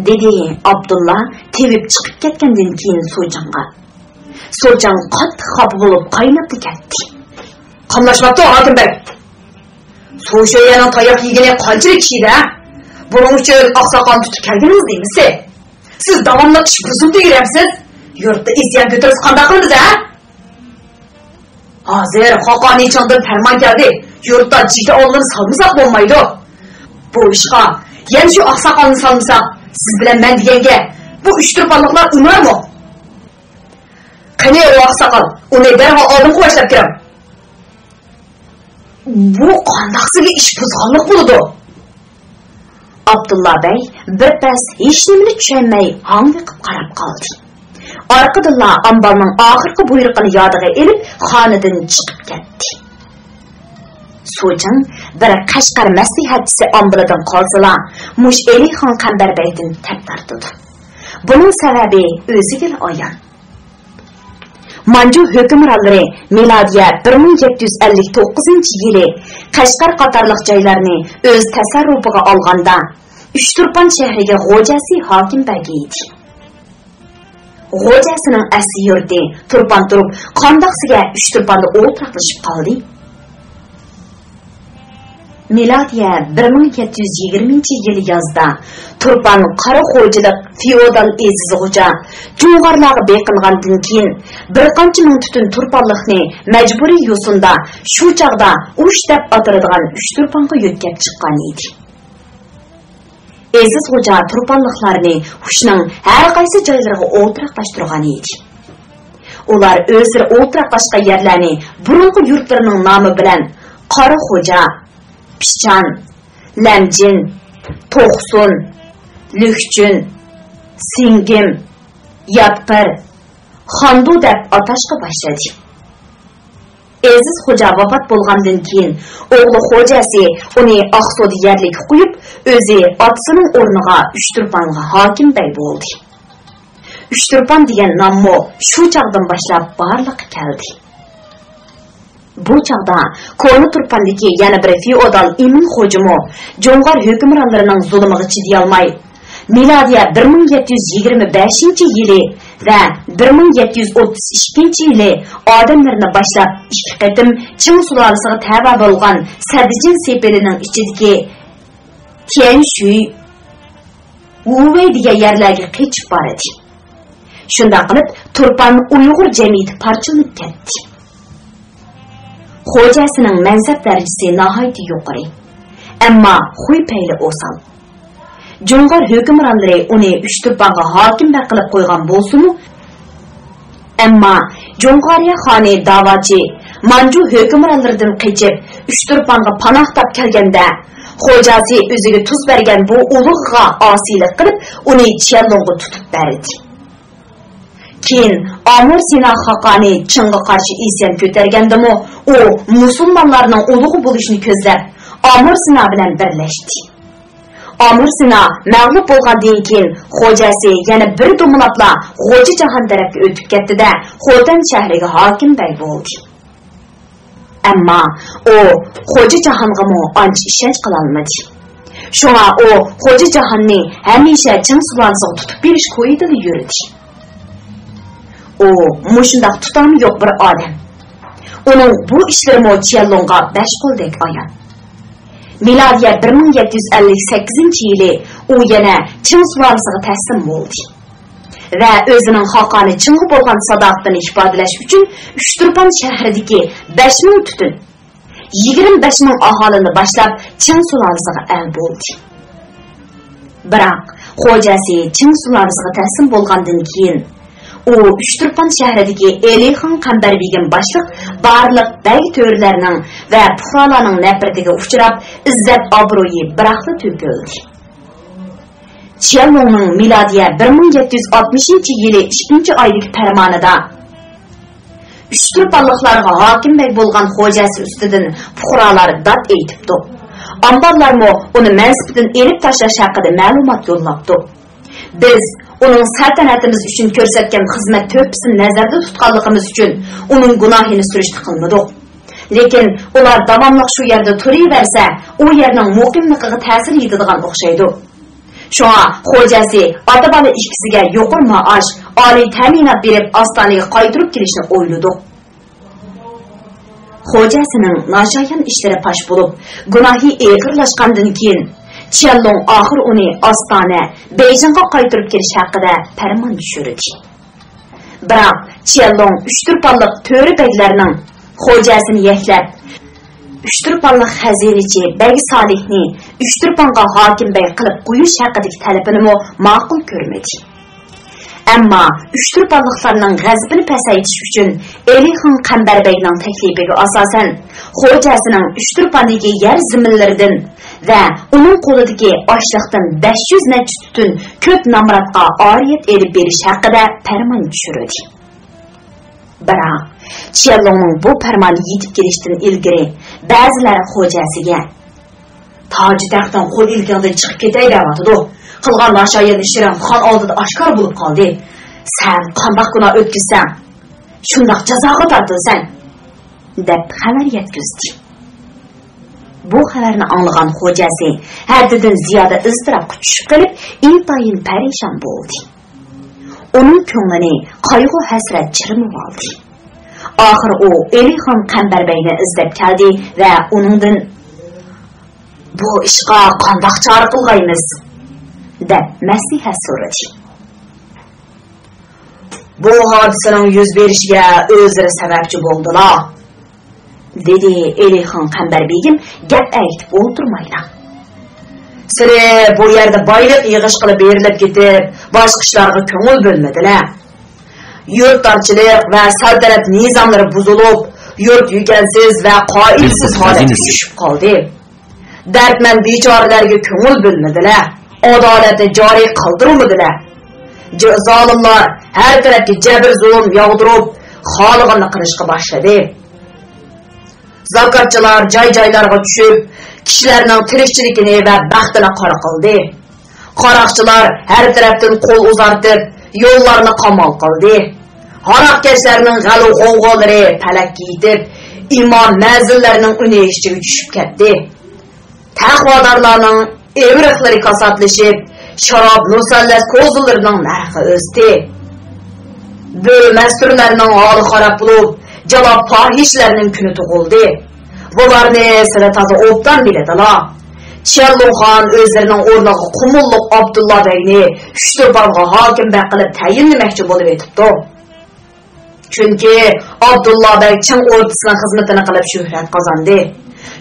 دېدى ئابدۇللا تېۋىپ چىقىپ كەتكەندىن كېيىن سۇچىڭغا. سۇچىڭ قاتتىق خاپا بولۇپ قايناپلا كەتتى. قاملاشماپتۇ ھاكىم بەگ. سۇ شۆيەنىڭ تاياق يېگىنى قانچىلىك كىشى ئىدى، ھە؟ بۇنىڭ ئۈچۈن ئاقساقالنى تۇتۇپ كەلگىنىڭىز دېمىسى؟ سىز داۋاملىق ئىش بۇزۇمدا يۈرەمسىز؟ يۇرتتا ئىسيان كۆتۈرسە قانداق قىلىمىز، ھە؟ ھازىر خاقانىچىڭدىن پەرمان كەلدى، يۇرتتا جىگدە ئالىمىنى سالمىساق بولمايدۇ. بۇ ئىشقا يەنە شۇ ئاقساقالنى سالمىساق، سىز بىلەن مەن دېگەنگە بۇ ئۈچ تۇرپانلىقلار ئۇنارمۇ؟ قېنى ئۇ ئاقساقال، ئۇنى دەرھال ئالدىمغا باشلاپ كىرىڭ. بۇ قانداقسىگە ئىش بۇزغانلىق بولىدۇ؟ ئابدۇللا بەگ بىر پەس ھېچنېمىنى چۈشەنمەي ھاڭۋېقىپ قاراپ قالدى. ئارقىدىنلا ئامبالنىڭ ئاخىرقى بۇيرۇقىنى يادىغا ئېلىپ، خانىدىن چىقىپ كەتتى. سۇچىڭ بىر قەشقەر مەسلىھەتچىسى ئامبىلىدىن قالسىلا، مۇشۇ ئېلىخان قەمبەربەگدىن تەپ تارتىدۇ. بۇنىڭ سەۋەبى ئۆزىگىلا ئايان. مانجۇ ھۆكۈمرانلىرى مىلادىيە بىر مىڭ يەتتە يۈز ئەللىك توققۇزىنچى يىلى قەشقەر قاتارلىق جايلارنى ئۆز تەسەررۇپىغا ئالغاندا، ئۇچتۇرپان شەھىرىگە غوجەسى ھاكىم بەگ ئىدى. غوجەسىنىڭ ئەسلى يۇرتى تۇرپان تۇرۇپ، قانداقسىگە ئۇچتۇرپاندا ئولتۇراقلىشىپ قالدى؟ مىلادىيە بىر مىڭ يەتتە يۈز يىگىرمىنچى يىل يازدا تۇرپان قارا خوجىلىق فېئودال ئېزىزىغىچە جۇڭغارلارغا بېقىنغاندىن كېيىن، بىر قانچە مىڭ پۈتۈن تۇرپانلىقنى مەجبۇرىي يوسۇندا شۇ چاغدا ئۇچ دەپ ئاتىلىدىغان ئۇچتۇرپانغا يۆتكەپ چىققان ئىدى. ئەزىز خوجا تۇرپانلىقلارنى ھۇشنىڭ ھەر قايسى جايلىرىغا ئولتۇراقلاشتۇرغان ئىدى. ئۇلار ئۆزلىرى ئولتۇراقلاشقان يەرلەرنى بۇرۇنقى يۇرتلىرىنىڭ نامى بىلەن قارا خوجا، پىچان، لەمجىن، توقسۇن، لۈكچۈن، سىڭگىم، ياپقىر، خاندۇ دەپ ئاتاشقا باشلىدى. ئەزىز خوجا ۋاپات بولغاندىن كېيىن، ئوغلى خوجەسى ئۇنى ئاقسۇدا يەرلىككە قويۇپ، ئۆزى ئاتىسىنىڭ ئورنىغا ئۇچتۇرپانغا ھاكىم بەگ بولدى. ئۇچتۇرپان دېگەن ناممۇ شۇ چاغدىن باشلاپ بارلىققا كەلدى. بۇ چاغدا كونا تۇرپاندىكى يەنە بىر فېئودال ئىمىن خوجىمۇ جۇڭغار ھۆكۈمرانلىرىنىڭ زۇلۇمىغا چىدىيالماي، مىلادىيە بىر مىڭ يەتتە يۈز يىگىرمە بەشىنچى يىلى ۋە بىر مىڭ يەتتە يۈز ئوتتۇز ئىككىنچى يىلى ئادەملىرىنى باشلاپ ئىككى قېتىم چىڭ سۇلالىسىغا تەۋە بولغان سەددىجىن سېپىلىنىڭ ئىچىدىكى تيەنشۈي، ۋۇۋەي دېگەن يەرلەرگە قېچىپ بارىدۇ. شۇنداق قىلىپ، تۇرپان ئۇيغۇر جەمئىيىتى پارچىلىنىپ كەتتى. خوجەسىنىڭ مەنسەپ دەرىجىسى ناھايىتى يۇقىرى، ئەمما خۇي-پەيلى ئوسال. جۇڭغار ھۆكۈمرانلىرى ئۇنى ئۇچتۇرپانغا ھاكىم بەگ قىلىپ قويغان بولسىمۇ، ئەمما جۇڭغارىيە خانى داۋاچى مانجۇ ھۆكۈمرانلىرىدىن قېچىپ، ئۇچتۇرپانغا پاناھ تاپ كەلگەندە، خوجاسى ئۆزىگە تۇز بەرگەن بۇ ئۇلۇغغا ئاسىيلىق قىلىپ، ئۇنى چيەنلۇڭغا تۇتۇپ بەردى. كېيىن ئامۇر سىنا خاقانى چىڭغا قارشى ئىسيان كۆتەرگەندىمۇ، ئۇ مۇسۇلمانلارنىڭ ئۇلۇغى بولۇشنى كۆزلەپ، ئامۇر سىنا بىلەن بىرلەشتى. ئامۇر سىنا مەغلۇپ بولغاندىن كېيىن، خوجەسى يەنە بىر دومىلاپلا غوجا جاھان تەرەپكە ئۆتۈپ كەتتى-دە، خوتەن شەھىرىگە ھاكىم بەگ بولدى. ئەمما ئۇ خوجا جاھانغىمۇ ئانچە ئىشەنچ قىلالمىدى. شۇڭا ئۇ خوجا جاھاننى ھەمىشە چىڭ سۇلالىسىغا تۇتۇپ بېرىش كويىدىلا يۈردى. ئۇ مۇشۇنداق تۇتامى يوق بىر ئادەم. ئۇنىڭ بۇ ئىشلىرىمۇ چيەنلۇڭغا بەش قولدەك ئايان. مىلادىيە بىر مىڭ يەتتە يۈز ئەللىك سەككىزىنچى يىلى ئۇ يەنە چىڭ سۇلالىسىغا تەسلىم بولدى ۋە ئۆزىنىڭ خاقانى چىڭغا بولغان ساداقىتىنى ئىپادىلەش ئۈچۈن ئۇچتۇرپان شەھىرىدىكى بەش مىڭ تۈتۈن، يىگىرمە بەش مىڭ ئاھالىنى باشلاپ چىڭ سۇلالىسىغا ئەل بولدى. بىراق، خوجەسى چىڭ سۇلالىسىغا تەسلىم بولغاندىن كېيىن، ئۇ ئۇچتۇرپان شەھىرىدىكى ئېلىخان قەمبەر بېگىم باشلىق بارلىق بەگ تۆرىلەرنىڭ ۋە پۇقرالارنىڭ نەپرىتىگە ئۇچراپ، ئىززەت-ئابرۇيى بىراقلا تۆكۈلدى. چيەنلۇڭنىڭ مىلادىيە بىر مىڭ يەتتە يۈز ئاتمىشىنچى يىلى ئىككىنچى ئايدىكى پەرمانىدا، ئۇچتۇرپانلىقلارغا ھاكىم بەگ بولغان خوجەسى ئۈستىدىن پۇقرالار داد ئېيتىپتۇ. ئامبارلارمۇ ئۇنى مەنسىپىدىن ئېلىپ تاشلاش ھەققىدە مەلۇمات يوللاپتۇ. بىز ئۇنىڭ سەلتەنىتىمىز ئۈچۈن كۆرسەتكەن خىزمەت تۆھپىسىنى نەزەردە تۇتقانلىقىمىز ئۈچۈن ئۇنىڭ گۇناھىنى سۈرۈشتە قىلمىدۇق. لېكىن ئۇلار داۋاملىق شۇ يەردە تۇرۇۋەرسە، ئۇ يەرنىڭ مۇقىملىقىغا تەسىر يېتىدىغان ئوخشايدۇ. شۇڭا خوجەسى ئاتا-بالا ئىككىسىگە يۇقىرى مائاش، ئالىي تەمىنات بېرىپ، ئاستانىگە قايتۇرۇپ كېلىشنى ئويلىدۇق. خوجەسىنىڭ ناشايان ئىشلىرى پاش بولۇپ، گۇناھى ئېغىرلاشقاندىن كېيىن، چيەنلۇڭ ئاخىر ئۇنى ئاستانە، بېيجىڭغا قايتۇرۇپ كېلىش ھەققىدە پەرمان چۈشۈردى. بىراق، چيەنلۇڭ ئۇچتۇرپانلىق تۆرە بەگلەرنىڭ خوجەسىنى يەكلەپ، ئۇچتۇرپانلىق خەزىنىچى بەگ سالىھنى ئۇچتۇرپانغا ھاكىم بەگ قىلىپ قويۇش ھەققىدىكى تەلىپىنىمۇ ماقۇل كۆرمىدى. ئەمما ئۇچتۇرپانلىقلارنىڭ غەزىپىنى پەسەيتىش ئۈچۈن، ئېلىخان قەمبەر بەگنىڭ تەكلىپىگە ئاساسەن، خوجەسىنىڭ ئۇچتۇرپاندىكى يەر زېمىنلىرىدىن ۋە ئۇنىڭ قولىدىكى ئاشلىقتىن بەش يۈز نەچچە تۈتۈن كۆك نامراتقا ئارىيەت ئېلىپ بېرىش ھەققىدە پەرمان چۈشۈردى. بىراق، چيەنلۇڭنىڭ بۇ پەرمانى يېتىپ كېلىشتىن ئىلگىرى، بەزىلەر خوجەسىگە، «تاجى تەختتىن قول ئىلكىڭدىن چىقىپ كېتەي دەۋاتىدۇ. قىلغان ناشايان ئىشلىرىڭ خان ئالدىدا ئاشكارا بولۇپ قالدى. سەن قانداق گۇناھ ئۆتكۈزسەڭ، شۇنداق جازاغا تارتىلىسەن» دەپ خەۋەر يەتكۈزدى. بۇ خەۋەرنى ئاڭلىغان خوجەسى ھەددىدىن زىيادە ئىزتىراپقا چۈشۈپ قېلىپ، ئىنتايىن پەرىشان بولدى. ئۇنىڭ كۆڭلىنى قايغۇ-ھەسرەت چىرمىۋالدى. ئاخىر ئۇ ئېلىخان قەمبەر بەگنى ئىزدەپ كەلدى ۋە ئۇنىڭدىن، «بۇ ئىشقا قانداق چارە قىلغايمىز؟» دەپ مەسلىھەت سورىدى. «بۇ ھادىسىنىڭ يۈز بېرىشىگە ئۆزلىرى سەۋەبچى بولدىلا»، دېدى ئېلىخان قەمبەر بېگىم گەپ ئەگىتىپ ئولتۇرمايلا. سىلى بۇ يەردە بايلىق يىغىشقىلى بېرىلىپ كېتىپ، باشقا ئىشلارغا كۆڭۈل بۆلمىدىلە. يۇرتدارچىلىق ۋە سەلتەنەت نىزاملىرى بۇزۇلۇپ، يۇرت يۈكەنسىز ۋە قائىدىسىز ھالەتكە چۈشۈپ قالدى. دەردمەن بىچارىلەرگە كۆڭۈل بۆلمىدىلە، ئادالەتنى جارى قىلدۇرمىدىلە. ج-، زالىملار ھەر تەرەپكە جەبىر-زۇلۇم ياغدۇرۇپ، خالىغىنىنى قىلىشقا باشلىدى. زاكاتچىلار جاي-جايلارغا چۈشۈپ، كىشىلەرنىڭ تىرىكچىلىكىنى ۋە بەختىنى قارا قىلدى. قاراقچىلار ھەر تەرەپتىن قول ئۇزارتىپ، يوللارنى قامال قىلدى. ھاراقكەشلەرنىڭ غەلۋە-غوۋغالىرى پەلەككە يېتىپ، ئىمام مەزىنلەرنىڭ ئۈنى ئىچىگە چۈشۈپ كەتتى. تەقۋادارلارنىڭ ئېۋرىقلىرى كاساتلىشىپ، شاراب مۇسەللەس كوزىلىرىنىڭ نەرخى ئۆستى. بۆرە مەستۇرلارنىڭ ھالى خاراب بولۇپ، جالاپ پاھىشىلەرنىڭ كۈنى تۇغۇلدى. بۇلارنى سىلى تازا ئوبدان بىلىدىلا. چيەنلۇڭخان ئۆزلىرىنىڭ ئورنىغا قۇمۇللۇق ئابدۇللا بەگنى ئۈچتۇرپانغا ھاكىم بەگ قىلىپ تەيىنلىمەكچى بولۇۋېتىپتۇ. چۈنكى ئابدۇللا بەگ چىڭ ئوردىسىنىڭ خىزمىتىنى قىلىپ شۆھرەت قازاندى.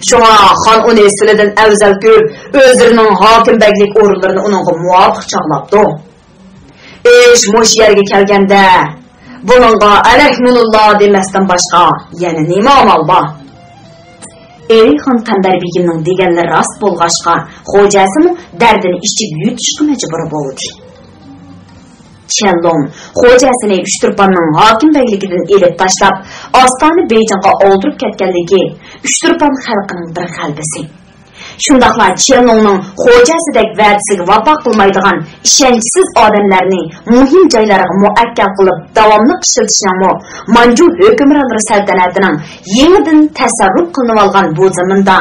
شۇڭا خان ئۇنى سىلىدىن ئەۋزەل كۆرۈپ، ئۆزلىرىنىڭ ھاكىم بەگلىك ئورۇنلىرىنى ئۇنىڭغا مۇۋاپىق چاغلاپتۇ. ئىش مۇشۇ يەرگە كەلگەندە، بۇنىڭغا ئەلەھمۇلۇللا دېمەستىن باشقا يەنە نېمە ئامال بار؟ ئېلىخان قەمبەر بېگىمنىڭ دېگەنلىرى راست بولغاچقا، خوجاسىمۇ دەردىنى ئىچىپ يۇتۇشقا مەجبۇر بولدى. چيەنلۇڭ خوجاسىنى ئۈچتۇرپاننىڭ ھاكىم بەگلىكىدىن ئېلىپ تاشلاپ، ئاستانە بېيجىڭغا ئاۋدۇرۇپ كەتكەنلىكى ئۈچتۇرپان خەلقىنىڭ بىر غەلىبىسى. شۇنداقلا چيەنلۇڭنىڭ خوجاسىدەك ۋەدىسىگە ۋاپا قىلمايدىغان ئىشەنچسىز ئادەملەرنى مۇھىم جايلارغا مۇئەككەل قىلىپ داۋاملىق ئىشلىتىشنىڭمۇ مانجۇ ھۆكۈمرانلىرى سەلتەنەتىنىڭ يېڭىدىن تەسەررۇپ قىلىنىۋالغان بۇ زېمىندا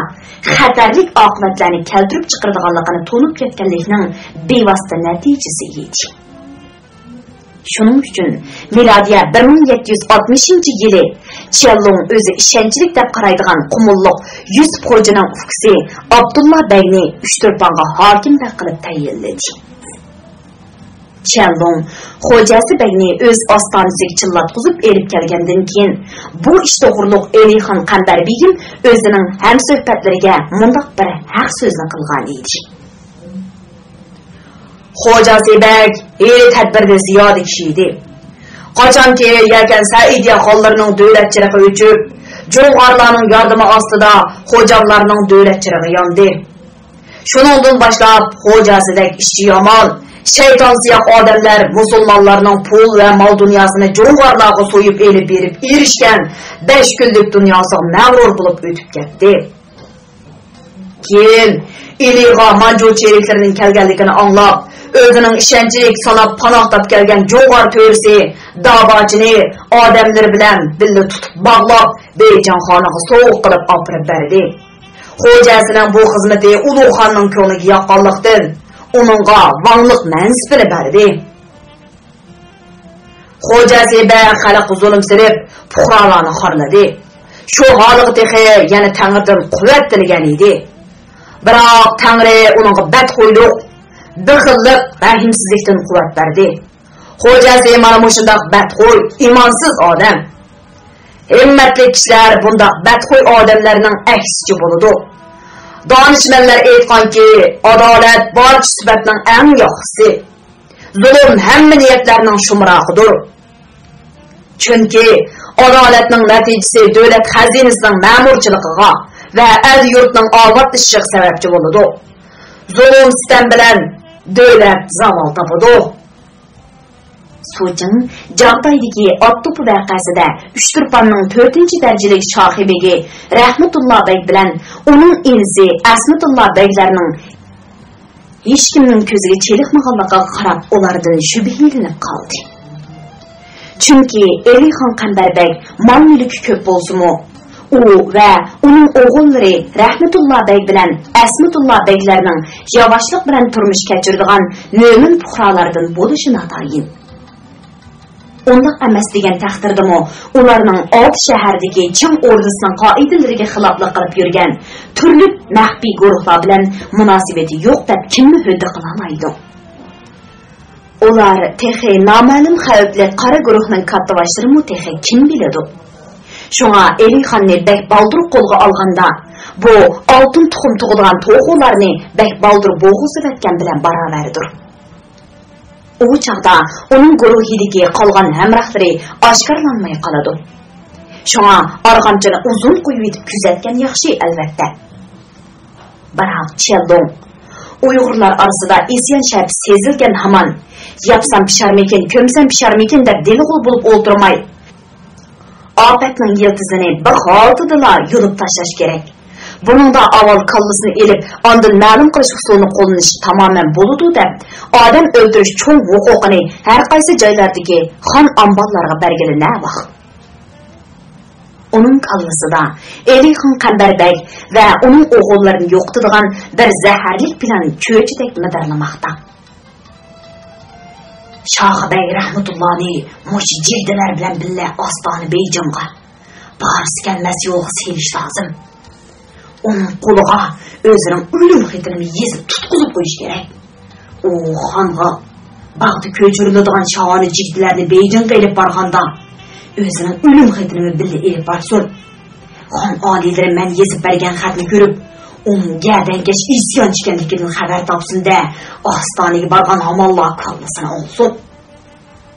خەتەرلىك ئاقىۋەتلەرنى كەلتۈرۈپ چىقىرىدىغانلىقىنى تونۇپ يەتكەنلىكنىڭ بىۋاسىتە نەتىجىسى ئىدى. شۇنىڭ ئۈچۈن مىلادىيە بىر مىڭ يەتتە يۈز ئاتمىشىنچى يىلى چيەنلۇڭ ئۆزى ئىشەنچلىك دەپ قارايدىغان قۇمۇللۇق يۈسۈپ خوجىنىڭ ئۇكىسى ئابدۇللا بەگنى ئۈچتۇرپانغا ھاكىم بەگ قىلىپ تەيىنلىدى. چيەنلۇڭ خوجاسى بەگنى ئۆز ئاستانىسىگە چىللاتقۇزۇپ ئېلىپ كەلگەندىن كېيىن، بۇ ئىش توغرۇلۇق ئېلىخان قەمبەر بېگىم ئۆزىنىڭ ھەمسۆھبەتلىرىگە مۇنداق بىر ھەق سۆزنى قىلغان ئىدى. خوجاسى بەگ ھىيلە-تەدبىردە زىيادە كىشى ئىدى. قاچانكى يەكەن سەئىدىيە خانلىرىنىڭ دۆلەت چىرىغى ئۆچۈپ، جۇڭغارلارنىڭ ياردىمى ئاستىدا خوجاملارنىڭ دۆلەت چىرىغى ياندى. شۇنىڭدىن باشلاپ خوجاسىدەك ئىچى يامان، شەيتانسىياق ئادەملەر مۇسۇلمانلارنىڭ پۇل ۋە مال-دۇنياسىنى جۇڭغارلارغا سويۇپ ئېلىپ بېرىپ ئېرىشكەن بەش كۈنلۈك دۇنياسىغا مەغرۇر بولۇپ ئۆتۈپ كەتتى. كېيىن ئىلىغا مانجۇ چېرىكلىرىنىڭ كەلگەنلىكىنى ئاڭلاپ، ئۆزىنىڭ ئىشەنچلىك ساناپ پاناھ تاپكەلگەن جۇڭغار تۆرىسى داباچىنى ئادەملىرى بىلەن بىللە تۇتۇپ باغلاپ، بېيجىڭ خانىغا سوۋغا قىلىپ ئاپىرىپ بەردى. خوجاسىنىڭ بۇ خىزمىتى ئۇلۇغ خاننىڭ كۆڭلىگە ياققانلىقتىن، ئۇنىڭغا ۋاڭلىق مەنسىپىنى بەردى. خوجاسى بەگ خەلققە زۇلۇم سېلىپ، پۇقرالارنى خارلىدى. شۇ ھالىغا تېخى يەنە تەڭرىدىن قۇۋۋەت تىلىگەن ئىدى. بىراق تەڭرى ئۇنىڭغا بەتخۇيلۇق، بېخىللىق، رەھىمسىزلىكتىن قۇۋۋەت بەردى. خوجاسى مانا مۇشۇنداق بەتخۇي، ئىمانسىز ئادەم. ھىممەتلىك كىشىلەر بۇنداق بەتخۇي ئادەملەرنىڭ ئەكسىچە بولىدۇ. دانىشمەنلەر ئېيتقانكى، ئادالەت بارچە سۈپەتنىڭ ئەڭ ياخشىسى. زۇلۇم ھەممە نىيەتلەرنىڭ شۇمراقىدۇر. چۈنكى ئادالەتنىڭ نەتىجىسى دۆلەت خەزىنىسىنىڭ مەمۇرچىلىقىغا ۋە ئەل-يۇرتنىڭ ئاۋاتلىشىشىغا سەۋەبچى بولىدۇ. زۇلۇم-سىتەم بىلەن دۆلەت زاۋال تاپىدۇ. سۇچىڭ جاغدايدىكى ئات توپى ۋەقەسىدە ئۈچتۇرپاننىڭ تۆتىنچى دەرىجىلىك شاھى بېگى رەھمىتۇللا بەگ بىلەن ئۇنىڭ ئىنىسى ئەسمىتۇللا بەگلەرنىڭ ھېچكىمنىڭ كۆزىگە چېلىقمىغانلىقىغا قاراپ، ئۇلاردىن شۈبھىلىنىپ قالدى. چۈنكى ئېلىخان قەمبەر بەگ مال-مۈلكى كۆپ بولسىمۇ، ئۇ ۋە ئۇنىڭ ئوغۇللىرى رەھمىتۇللا بەگ بىلەن ئەسمىتۇللا بەگلەرنىڭ ياۋاشلىق بىلەن تۇرمۇش كەچۈرىدىغان مۆمىن پۇقرالاردىن بولۇشى ناتايىن. ئۇنداق ئەمەس دېگەن تەقدىردىمۇ، ئۇلارنىڭ ئالتە شەھەردىكى چىڭ ئوردىسىنىڭ قائىدىلىرىگە خىلاپلىق قىلىپ يۈرگەن تۈرلۈك مەخپىي گۇرۇھلار بىلەن مۇناسىۋىتى يوق دەپ كىممۇ ھۆددە قىلالايدۇ؟ ئۇلار تېخى نامەلۇم خەۋپلىك قارا گۇرۇھنىڭ كاتتىباشلىرىمۇ تېخى كىم بىلىدۇ؟ شۇڭا ئېلىخاننى بەك بالدۇر قولغا ئالغاندا، بۇ ئالتۇن تۇخۇم تۇغىدىغان توخۇلارنى بەك بالدۇر بوغۇزلىۋەتكەن بىلەن باراۋەردۇر. ئۇ چاغدا ئۇنىڭ گۇرۇھىدىكى قالغان ھەمراھلىرى ئاشكارىلانماي قالىدۇ. شۇڭا ئارغامچىنى ئۇزۇن قويۇۋېتىپ كۆزەتكەن ياخشى، ئەلۋەتتە. بىراق چيەنلۇڭ ئۇيغۇرلار ئارىسىدا ئىسيان شەپىسى سېزىلگەن ھامان، ياپسام پىشارمىكىن، كۆمسەم پىشارمىكىن دەپ دېلىغۇل بولۇپ ئولتۇرماي، ئاپەتنىڭ يىلتىزىنى بىر ھالتىدىلا يۇلۇپ تاشلاش كېرەك. بۇنىڭدا ئاۋۋال كاللىسىنى ئېلىپ، ئاندىن مەلۇم قىلىش ئۇسۇلىنى قوللىنىش تامامەن بولىدۇ دەپ، ئادەم ئۆلتۈرۈش چوڭ ھوقۇقىنى ھەر قايسى جايلاردىكى خان ئامباللارغا بەرگىلى نە ۋاق. ئۇنىڭ كاللىسىدا ئېلىخان قەمبەر بەگ ۋە ئۇنىڭ ئوغۇللىرىنى يوقىتىدىغان بىر زەھەرلىك پىلان چۆچۈدەك مىدىرلىماقتا. شاخا بەگ رەھمەتۇللانى مۇشۇ جىگدىلەر بىلەن بىللە ئاستانە بېيجىڭغا، بارسا كەلمەس يولغا سېلىش لازىم. ئۇنىڭ قولىغا ئۆزىنىڭ ئۆلۈم خېتىنىمۇ يېزىپ تۇتقۇزۇپ قويۇش كېرەك. ئۇ خانغا باغدا كۆچۈرۈلىدىغان شاھانە جىگدىلەرنى بېيجىڭغا ئېلىپ بارغاندا، ئۆزىنىڭ ئۆلۈم خېتىنىمۇ بىللە ئېلىپ بارسۇن. خان ئالىيلىرى مەن يېزىپ بەرگەن خەتنى كۆرۈپ، ئۇنىڭ گەدەنكەش ئىسيانچى ئىكەنلىكىدىن خەۋەر تاپسۇن-دە، ئاستانىگە بارغان ھامانلا كاللىسىنى ئوڭسۇن.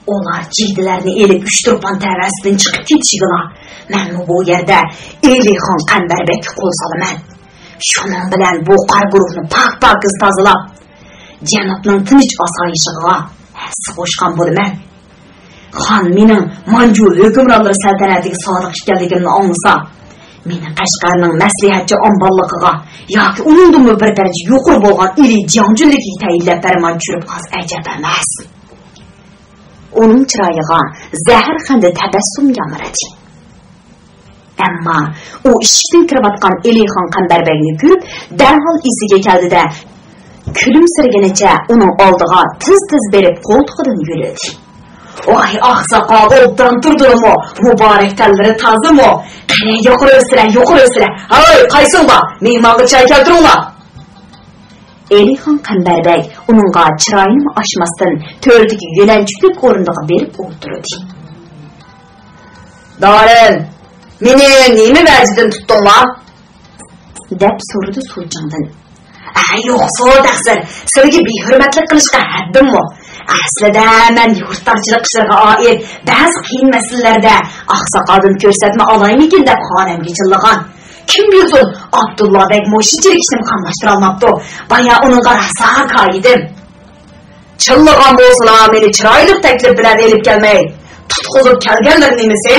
ئۇلار جىگدىلەرنى ئېلىپ ئۈچ تۇرپان تەۋەسىدىن چىقىپ كېتىشىگىلا، مەنمۇ بۇ يەردە ئېلىخان قەمبەر بەگكە قول سالىمەن. شۇنىڭ بىلەن بۇ قارا گۇرۇھنى پاك-پاكىز تازىلاپ، جەنۇبنىڭ تىنچ-ئاسايىشىغا ھەسسە قوشقان بولىمەن. خان مېنىڭ مانجۇ ھۆكۈمرانلىرى سەلتەنىتىگە سادىق ئىكەنلىكىمنى ئاڭلىسا، مېنى قەشقەرنىڭ مەسلىھەتچى ئامباللىقىغا ياكى ئۇنىڭدىنمۇ بىر دەرىجە يۇقىرى بولغان ئىلى جياڭجۈنلۈكىگە تەيىنلەپ بەرمەن چۈشۈرۈپ قالسا ئەجەب ئەمەس. ئۇنىڭ چىرايىغا زەھەرخەندە تەبەسسۇم يامرىدى. ئەمما ئۇ ئىشىكتىن كىرىۋاتقان ئېلىخان قەمبەر بەگنى كۆرۈپ، دەرھال ئېسىگە كەلدى-دە، كۈلۈمسىرىگىنىچە ئۇنىڭ ئالدىغا تىز-تىز بېرىپ قولتۇقىدىن يۆلىدى. ۋاي ئاقساقال، ئوبدان تۇردۇلىمۇ؟ مۇبارەك تەنلىرى تازىمۇ؟ قېنى، يۇقىرى ئۆسىلە، يۇقىرى ئۆسىلە. ھاي، قايسىڭلار؟ مېھمانغا چاي كەلتۈرۈڭلار. ئېلىخان قەمبەر بەگ ئۇنىڭغا چىرايىنىمۇ ئاچماستىن، تۆردىكى يۆلەنچۈكلۈك ئورۇندۇققا بېرىپ ئولتۇردى. دارىن، مېنى نېمە ۋەجىدىن تۇتتۇڭلار؟ دەپ سورىدى سۇچىڭدىن. ئە، يوقسۇ تەقسىر، سىلىگە بىھۆرمەتلىك قىلىشقا ھەددىممۇ؟ ئەسلىدە مەن يۇرتدارچىلىق ئىشلىرىغا ئائىت بەزى قىيىن مەسىلىلەردە ئاقساقالدىن كۆرسەتمە ئالايمىكىن دەپ خانەمگە چىللىغان. كىم بىلسۇن، ئابدۇللا بەگ مۇشۇنچىلىك ئىشنىمۇ قاملاشتۇرالماپتۇ. بايا ئۇنىڭغا راسا كايىدىم. چىللىغان بولسىلا، مېنى چىرايلىق تەكلىپ بىلەن ئېلىپ كەلمەي، تۇتقۇزۇپ كەلگەنلىرى نېمىسى؟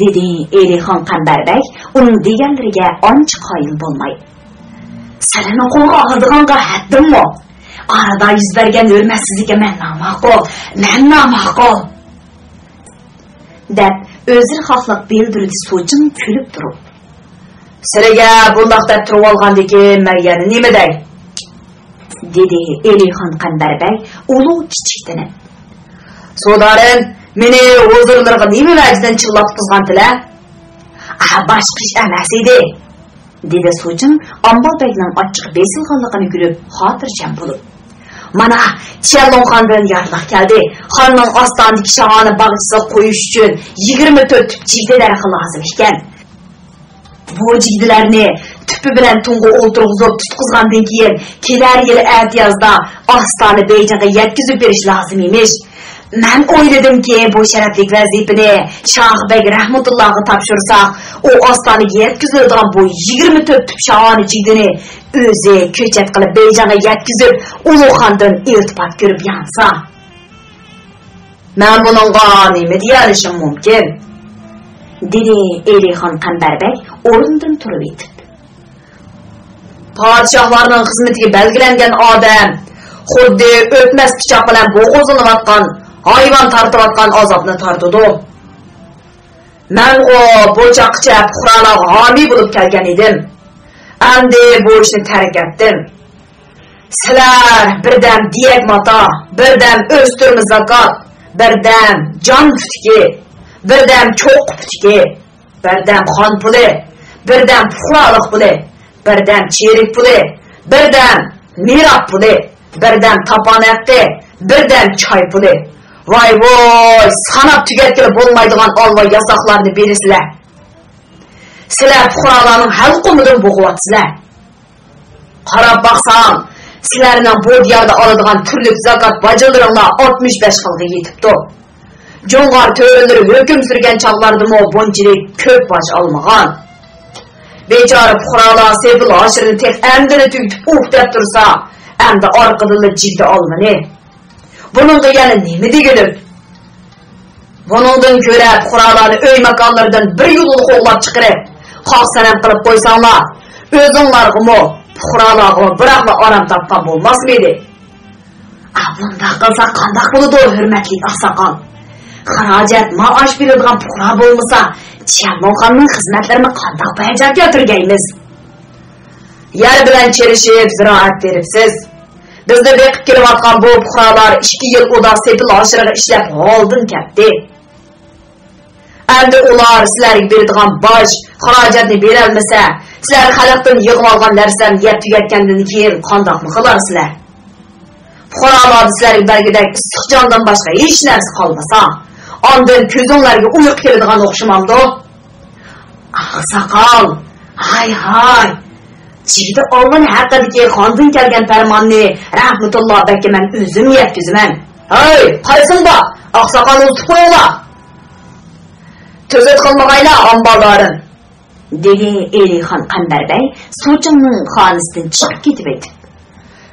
دېدى ئېلىخان قەمبەر بەگ ئۇنىڭ دېگەنلىرىگە ئانچە قايىل بولماي. سىلىنى قولغا ئالىدىغانغا ھەددىممۇ؟ ئارىدا يۈز بەرگەن ھۆرمەتسىزلىككە مەن ناماقۇل، مەن ناماقۇل! دەپ، ئۆزرىخاھلىق بىلدۈردى سۇچىڭ كۈلۈپ تۇرۇپ. سىلىگە بۇنداق دەپ تۇرۇۋالغاندىكىن مەن يەنە نېمە دەي؟ دېدى ئېلىخان قەمبەر بەگ ئۇلۇغ كىچىكتىنىپ. سودارىن، مېنى ھۇزۇرلىرىغا نېمە ۋەجىدىن چىللاپ تۇتقۇزغانتىلە؟ ئا، باشقا ئىش ئەمەس ئىدى. دېدى سۇچىڭ ئامبال بەگنىڭ ئاچچىقى بېسىلغانلىقىنى كۆرۈپ خاتىرجەم بولۇپ. مانا، چيەنلۇڭخاندىن يارلىق كەلدى. خاننىڭ ئاستانىدىكى شاھانە باغچىسىغا قويۇش ئۈچۈن يىگىرمە تۆت تۈپ جىگدە دەرىخى لازىم ئىكەن. بۇ جىگدىلەرنى تۈپى بىلەن تۇڭغا ئولتۇرغۇزۇپ تۇتقۇزغاندىن كېيىن، كېلەر يىلى ئەتىيازدا ئاستانە بېيجىڭغا يەتكۈزۈپ بېرىش لازىم ئىمىش. مەن ئويلىدىمكى، بۇ شەرەپلىك ۋەزىپىنى شاھ بەگ رەھمەتۇللاغا تاپشۇرساق، ئۇ ئاستانىگە يەتكۈزۈلىدىغان بۇ يىگىرمە تۆت تۈپ شاھانە جىگدىنى ئۆزى كۆچەت قىلىپ بېيجىڭغا يەتكۈزۈپ، ئۇلۇغ خاندىن ئىلتىپات كۆرۈپ يانسا. مەن بۇنىڭغا نېمە دېيەلىشىم مۇمكىن؟ دېدى ئېلىخان قەمبەر بەگ ئورنىدىن تۇرۇۋېتىپ. پادىشاھلارنىڭ خىزمىتىگە بەلگىلەنگەن ئادەم خۇددى ئۆتمەس پىچاق بىلەن بوغۇزلىنىۋاتقان ھايۋان تارتىۋاتقان ئازابنى تارتىدۇ. مەنغۇ بۇ چاغقىچە پۇقرالارغا ھامىي بولۇپ كەلگەن ئىدىم. ئەمدى بۇ ئىشنى تەرك ئەتتىم. سىلەر بىردەم دىيەك ماتا، بىردەم ئۆستۈرمە زاكات، بىردەم جان پۈتۈكى، بىردەم چوققا پۈتۈكى، بىردەم خان پۇلى، بىردەم پۇقرالىق پۇلى، بىردەم چىرىك پۇلى، بىردەم مىراب پۇلى، بىردەم تاپان ھەققى، بىردەم چاي پۇلى. ۋاي ۋوي، ساناپ تۈگەتكىلى بولمايدىغان ئالۋا ياساقلارنى بېرىسىلەر. سىلەر پۇقرالارنىڭ ھەلقۇمىدىن بوغۇۋاتىسىلەر. قاراپ باقسام، سىلەرنىڭ بۇ دىياردا ئالىدىغان تۈرلۈك زاكات باجلىرىڭلار ئاتمىش بەش خىلغا يېتىپتۇ. جۇڭغار تۆرىلىرى ھۆكۈم سۈرگەن چاغلاردىمۇ بۇنچىلىك كۆپ باج ئالمىغان. بىچارە پۇقرالار سېپىل ھاشىرىنى تېخى ئەمدىلا تۈگىتىپ ئۇھ دەپ تۇرسا، ئەمدى ئارقىدىنلا جىگدە ئالمىنى. بۇنىڭغا يەنە نېمە دېگۈلۈك؟ بۇنىڭدىن كۆرە پۇقرالارنى ئۆي-ماكانلىرىدىن بىر يوللا قوغلاپ چىقىرىپ، خاك-سەنەم قىلىپ قويساڭلار، ئۆزۈڭلارغىمۇ، پۇقرالارغىمۇ بىراقلا ئارام تاپقان بولماسمىدى؟ ئا، بۇنداق قىلساق قانداق بولىدۇ، ھۆرمەتلىك ئاقساقال؟ خىراجەت، مائاش بېرىدىغان پۇقرا بولمىسا، چيەنمۇخاننىڭ خىزمەتلىرىنى قانداق بايا كەلتۈرگەيمىز؟ يەر بىلەن چىرىشىپ زىرائەت تېرىپسىز. بىزنى بېقىپ كېلىۋاتقان بۇ پۇقرالار ئىككى يىل ئۇدا سېپىل ھاشىرىغا ئىشلەپ ھالدىن كەتتى. ئەمدى ئۇلار سىلەرگە بېرىدىغان باج، خىراجەتنى بېرەلمىسە، سىلەر خەلقتىن يىغىۋالغان نەرسىلەرنى يەپ تۈگەتكەندىن كېيىن قانداقمۇ قىلارسىلەر؟ پۇقرالاردا سىلەرگە بەرگۈدەك ئىسسىق جاندىن باشقا ھېچ نەرسە قالمىسا، ئاندىن كۆزۈڭلارگە ئۇيقۇ كېلىدىغان ئوخشىمامدۇ؟ ئاقساقال، ھاي ھاي، جىگدە ئالۋىنى ھەققىدىكى خاندىن كەلگەن پەرماننى رەھمىتۇللا بەگكە مەن ئۆزۈم يەتكۈزىمەن. ھەي، قايسىڭ بار؟ ئاقساقالنى ئۇزىتىپ قويۇڭلار. تۈزۈت قىلمىغايلا، ئامبالدارىم، دېدى ئېلىخان قەمبەر بەگ سۇچىڭنىڭ خانىسىدىن چىقىپ كېتىۋېتىپ.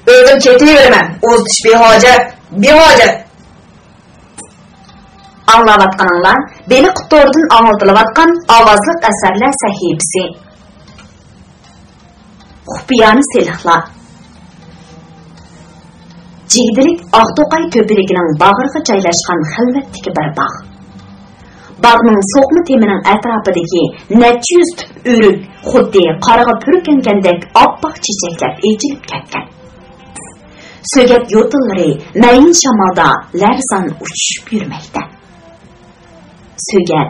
ئۆزۈم كېتىۋېرىمەن، ئۇزىتىش بىھاجەت، بىھاجەت. ئاڭلاۋاتقىنىڭلار بېلىق توردىن ئاڭلىتىلىۋاتقان ئاۋازلىق ئەسەرلەر سەھىپىسى. خۇپىيانە سېلىقلار. جىگدىلىك ئاقتوقاي تۆپىلىكىنىڭ باغرىغا جايلاشقان خىلۋەتتىكى بىر باغ. باغنىڭ سوقما تېمىنىڭ ئەتراپىدىكى نەچچە يۈز تۈپ ئۆرۈك خۇددى قارغا پۈركەنگەندەك ئاپئاق چېچەكلەپ ئېچىلىپ كەتكەن. سۆگەت يوتۇنلىرى مەيىن شامالدا لەرزان ئۇچۇشۇپ يۈرمەكتە. سۆگەت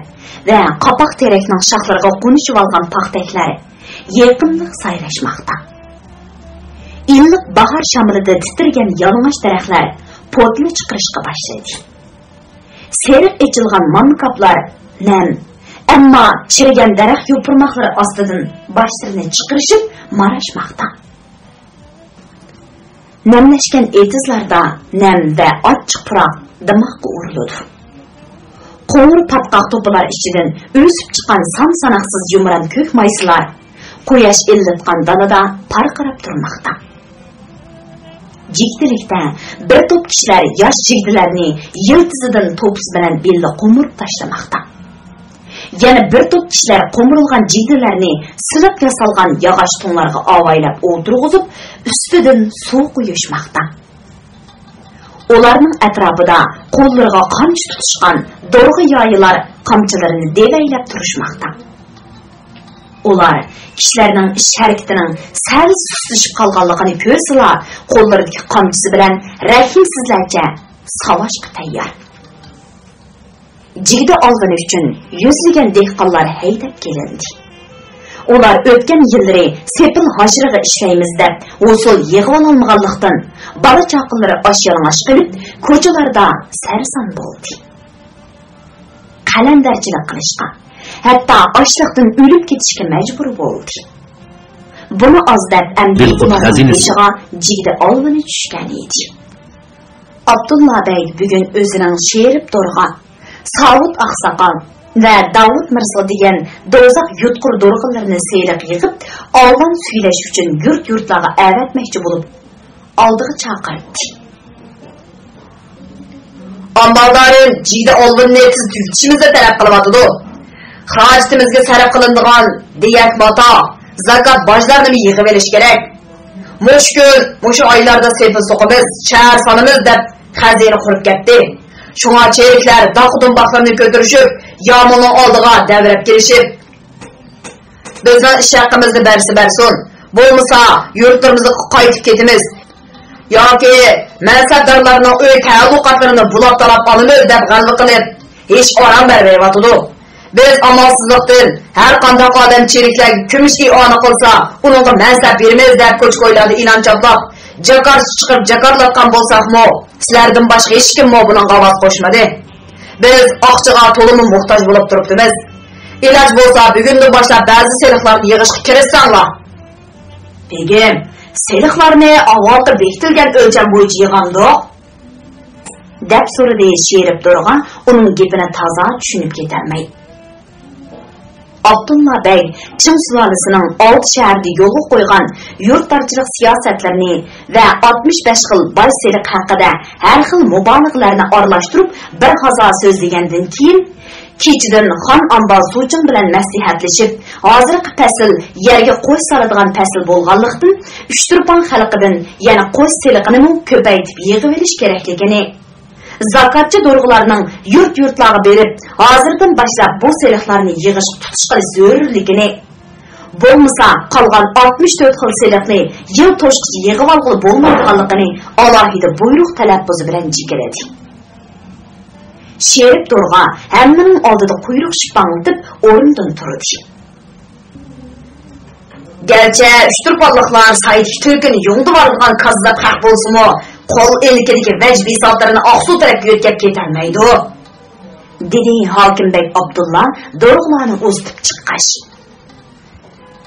ۋە قاپاق تېرەكنىڭ شاخلىرىغا قونۇشۇۋالغان پاختەكلەر يېقىملىق سايراشماقتا. ئىللىق باھار شامىلىدا تىترىگەن يالىڭاچ دەرەخلەر پوتىلا چىقىرىشقا باشلىدى. سېرىق ئېچىلغان ماننىكاپلار نەم، ئەمما چىرىگەن دەرەخ يوپۇرماقلىرى ئاستىدىن باشلىرىنى چىقىرىشىپ ماراشماقتا. نەملەشكەن ئېتىزلاردا نەم ۋە ئاچچىق پۇراق دىماغقا ئۇرۇلىدۇ. قوڭۇر پاتقاق توپىلار ئىچىدىن ئۆسۈپ چىققان سان-ساناقسىز يۇمران كۆك مايسىلار قۇياش ئىللىتقان دالىدا پارقىراپ تۇرماقتا. جىگدىلىكتە بىر توپ كىشىلەر ياش جىگدىلەرنى يىلتىزىدىن توپىسى بىلەن بىللە قومۇرۇپ تاشلىماقتا. يەنە بىر توپ كىشىلەر قومۇرۇلغان جىگدىلەرنى سىلىق ياسالغان ياغاچ تۇڭلارغا ئاۋايلاپ ئولتۇرغۇزۇپ، ئۈستىدىن سۇ قۇيۇشماقتا. ئۇلارنىڭ ئەتراپىدا قوللىرىغا قامچا تۇتۇشقان دورغا يايىلار قامچىلىرىنى دېۋەيلەپ تۇرۇشماقتا. ئۇلار كىشىلەرنىڭ ئىش ھەرىكىتىنىڭ سەل سۇسلىشىپ قالغانلىقىنى كۆرسىلا، قوللىرىدىكى قامچىسى بىلەن رەھىمسىزلەرچە ساۋاشقا تەييار. جىگدە ئالغىنى ئۈچۈن يۈزلىگەن دېھقانلار ھەيدەپ كېلىندى. ئۇلار ئۆتكەن يىللىرى سېپىل ھاشىرىغا ئىشلەيمىز دەپ ھوسۇل يىغىۋالالمىغانلىقتىن، بالا-چاقىلىرى ئاچ-يالىڭاچ قېلىپ، كوچىلاردا سەرسان بولدى. قەلەندەرچىلىك قىلىشقا، ھەتتا ئاچلىقتىن ئۆلۈپ كېتىشكە مەجبۇر بولدى. بۇمۇ ئاز دەپ، ئەمدى بىلقۇت ئۇلارنىڭ خەزىنىسى. بېشىغا جىگدە ئالۋىنى چۈشكەن ئىدى. ئابدۇللا بەگ بۈگۈن ئۆزىنىڭ شېرىپ دورغا، ساۋۇت ئاقساقال ۋە داۋۇت مىرزا دېگەن دوزاخ يۇتقۇر دورغىلىرىنى سېلىق يىغىپ، ئالۋان سۈيلەش ئۈچۈن يۇرت-يۇرتلارغا ئەۋەتمەكچى بولۇپ، ئالدىغا چاقىرتتى. ئامبالدارىم، جىگدە ئالۋىنىنى تېز تۈگىتىشىمىزنى تەلەپ قىلىۋاتىدۇ. خىراجىتىمىزگە سەرپ قىلىنىدىغان دىيەك ماتا، زاكات باجلارنىمۇ يىغىۋېلىش كېرەك. مۇشۇ كۈن، مۇشۇ ئايلاردا سېپىل سوقىمىز، شەھەر سالىمىز دەپ خەزىنە قۇرۇپ كەتتى. شۇڭا چېرىكلەر داقا-دۇمباقلىرىنى كۆتۈرۈشۈپ، يامۇلنىڭ ئالدىغا دەۋرەپ كېلىشىپ، بىزنىڭ ئىش ھەققىمىزنى بەرسە بەرسۇن، بولمىسا يۇرتلىرىمىزغا قايتىپ كېتىمىز ياكى مەنسەپدارلارنىڭ ئۆي تەئەللۇقاتلىرىنى بۇلاپ تالاپ ئالىمىز دەپ غەلۋە قىلىپ، ھېچ ئارام بەرمەيۋاتىدۇ. بىز ئامالسىزلىقتىن ھەر قانداق ئادەم چېرىكلەرگە كۈمۈش ئىئانە قىلسا، ئۇنىڭغا مەنسەپ بېرىمىز دەپ كوچا-كويلاردا ئېلان چاپلاپ، جاكارچە چىقىرىپ جاكارلاتقان بولساقمۇ، سىلەردىن باشقا ھېچكىممۇ بۇنىڭغا ئاۋاز قوشمىدى. بىز ئاقچىغا تولىمۇ موھتاج بولۇپ تۇرۇپتىمىز. ئىلاج بولسا بۈگۈندىن باشلاپ بەزى سېلىقلارنى يىغىشقا كىرىشسەڭلار. بېگىم، سېلىقلارنى ئاۋۋالقى بېكىتىلگەن ئۆلچەم بويىچە يىغامدۇق؟ دەپ سورىدى شېرىپ دورغا ئۇنىڭ گېپىنى تازا چۈشىنىپ كېتەلمەي. ئابدۇللا بەگ چىڭ سۇلالىسىنىڭ ئالتە شەھەردە يولغا قويغان يۇرتدارچىلىق سىياسەتلىرىنى ۋە ئاتمىش بەش خىل باج سېلىق ھەققىدە ھەر خىل مۇبالىغىلەرنى ئارىلاشتۇرۇپ بىر ھازا سۆزلىگەندىن كېيىن، كېچىدىن خان ئامبال سۇچىڭ بىلەن مەسلىھەتلىشىپ، ھازىرقى پەسىل يەرگە قوش سالىدىغان پەسىل بولغانلىقتىن، ئۇچتۇرپان خەلقىدىن يەنە قوش سېلىقىنىمۇ كۆپەيتىپ يىغىۋېلىش كېرەكلىكىنى، زاكاتچى دورغىلارنىڭ يۇرت-يۇرتلارغا بېرىپ، ھازىردىن باشلاپ بۇ سېلىقلارنى يىغىشقا تۇتۇش قىلىش زۆرۈرلۈكىنى، بولمىسا قالغان ئاتمىش تۆت خىل سېلىقنى يىل توشقىچە يىغىۋالغىلى بولمايدىغانلىقىنى ئالاھىدە بۇيرۇق تەلەپپۇزى بىلەن جىكىلىدى. شېرىپ دورغا ھەممىنىڭ ئالدىدا قۇيرۇق شىپپاڭلىتىپ ئورنىدىن تۇردى. گەرچە ئۇچتۇرپانلىقلار سايدىكى تۈلكىنى يۇڭدۇۋالىدىغان كاززاپ خەق بولسىمۇ، قول ئىلكىدىكى ۋەج بىساتلىرىنى ئاقسۇ تەرەپكە يۆتكەپ كېتەلمەيدۇ، دېدى ھاكىم بەگ ئابدۇللا دورغىلارنى ئۇزىتىپ چىققاچ.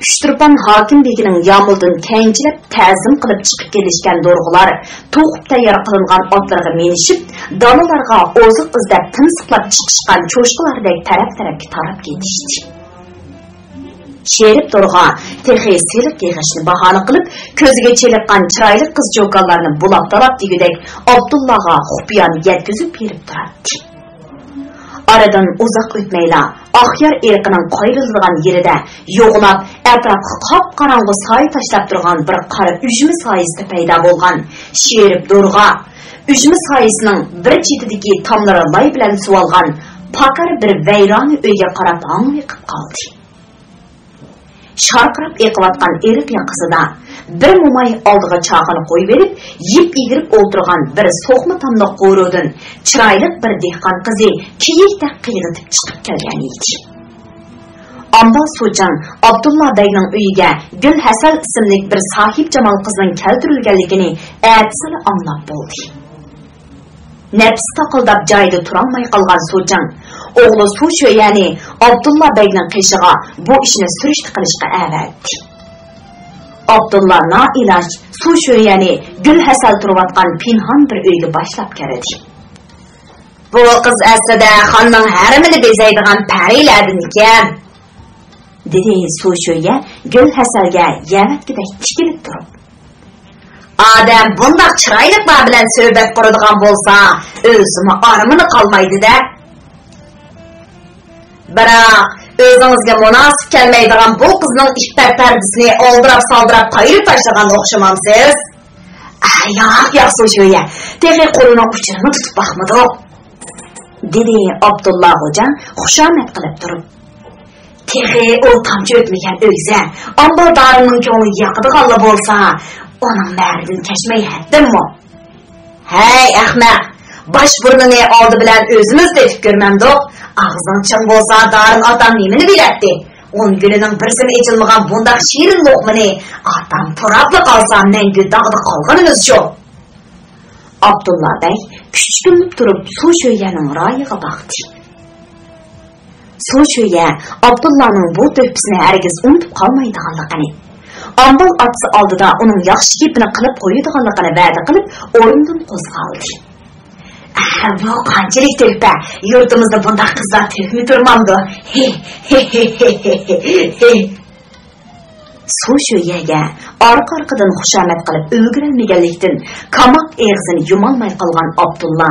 ئۇچتۇرپان ھاكىم بېگىنىڭ يامۇلدىن كەينىچىلەپ تەزىم قىلىپ چىقىپ كېلىشكەن دورغىلار توقۇپ تەييار قىلىنغان ئاتلىرىغا مىنىشىپ، دالىلارغا ئوزۇق ئىزدەپ تىمسىقلاپ چىقىشقان چوشقىلاردەك تەرەپ-تەرەپكە تاراپ كېتىشتى. شېرىپ دورغا تېخى سېلىق يىغىشنى باھانە قىلىپ، كۆزىگە چېلىققان چىرايلىق قىز-چوكانلارنى بۇلاپ-تالاپ دېگۈدەك ئابدۇللاغا خۇپىيانى يەتكۈزۈپ بېرىپ تۇراتتى. ئارىدىن ئۇزاق ئۆتمەيلا، ئاقيار ئېرىقىنىڭ قايرىلىدىغان يېرىدە يوغىناپ، ئەتراپقا قاپقاراڭغۇ سايە تاشلاپ تۇرغان بىر قارا ئۈجمە سايىسىدا پەيدا بولغان شېرىپ دورغا ئۈجمە سايىسىنىڭ بىر چېتىدىكى تاملىرى لاي بىلەن سۇۋالغان پاكار بىر ۋەيرانە ئۆيگە قاراپ ھاڭۋېقىپ قالدى. شارقىراپ ئېقىۋاتقان ئېرىق ياقىسىدا بىر موماي ئالدىغا چاقىنى قويۇۋېلىپ، يىپ ئېگىرىپ ئولتۇرغان بىر سوقما تاملىق قورۇدىن چىرايلىق بىر دېھقان قىزى كېيىكتەك قىيغىتىپ چىقىپ كەلگەن ئىدى. ئامبال سۇچىڭ ئابدۇللا بەگنىڭ ئۆيىگە گۈل ھەسەل ئىسىملىك بىر ساھىبجامال قىزنىڭ كەلتۈرۈلگەنلىكىنى ئەتىسىلا ئاڭلاپ بولدى. نەپسى تاقىلداپ جايىدا تۇرالماي قالغان سۇچىڭ ئوغلى سۇ شۆيەنى ئابدۇللا بەگنىڭ قېشىغا بۇ ئىشنى سۈرۈشتە قىلىشقا ئەۋەتتى. ئابدۇللا نائىلاج سۇ شۆيەنى گۈل ھەسەل تۇرۇۋاتقان پىنھان بىر ئۆيگە باشلاپ كىردى. بۇ قىز ئەسلىدە خاننىڭ ھەرىمىنى بېزەيدىغان پەرىلەردىن ئىكەن، دېدى سۇ شۆيە گۈل ھەسەلگە يەۋەتكۈدەك تىكىلىپ تۇرۇپ. ئادەم بۇنداق چىرايلىقلار بىلەن سۆھبەت قۇرىدىغان بولسا، ئۆزىمۇ ئارمىنى قالمايدۇ-دە. بىراق، ئۆزىڭىزگە مۇناسىپ كەلمەيدىغان بۇ قىزنىڭ ئىپپەت پەردىسىنى ئالدىراپ-سالدىراپ قايرىپ تاشلىغان ئوخشىمامسىز؟ ئە، ياق، ياق، سۇ شۆيە، تېخى قولىنىڭ ئۇچىنىمۇ تۇتۇپ باقمىدۇق، دېدى ئابدۇللا خوجا خۇشامەت قىلىپ تۇرۇپ. تېخى ئۇ تامچە ئۆتمىگەن ئۆگزە، ئامبال دارىننىڭ كۆڭلى ياقىدىغانلا بولسا، ئۇنىڭ مەرىدىن كەچمەي ھەددىممۇ؟ ھەي، ئەخمەق! باش بۇرنىنى ئالدى بىلەن ئۆزىمىز تېتىپ كۆرمەمدۇق؟ ئاغزىڭ چىڭ بولسا، دارىن ئاتاڭ نېمىنى بىلەتتى؟ ئۇن گۈلىنىڭ بىرسىمۇ ئېچىلمىغان بۇنداق شېرىن لوقمىنى ئاتاڭ پۇراپلا قالسا، مەڭگۈ داغدا قالغىنىمىز شۇ. ئابدۇللا بەگ كۈچكۈنلۈك تۇرۇپ سۇ شۆيەنىڭ رايىغا باقتى. سۇ شۆيە ئابدۇللانىڭ بۇ تۆھپىسىنى ھەرگىز ئۇنتۇپ قالمايدىغانلىقىنى، ئامبال ئاتىسى ئالدىدا ئۇنىڭ ياخشى گېپىنى قىلىپ قويىدىغانلىقىنى ۋەدە قىلىپ، ئورنىدىن قوزغالدى. ئەھ، بۇ قانچىلىك تۆھپە! يۇرتىمىزدا بۇنداق قىزلار تېخىمۇ تۇرمامدۇ؟ ھې، ھې، ھې، ھې. سۇ شۆيەگە ئارقا-ئارقىدىن خۇشامەت قىلىپ ئۈلگۈرەلمىگەنلىكتىن، كاماپ ئېغىزىنى يۇمالماي قالغان ئابدۇللا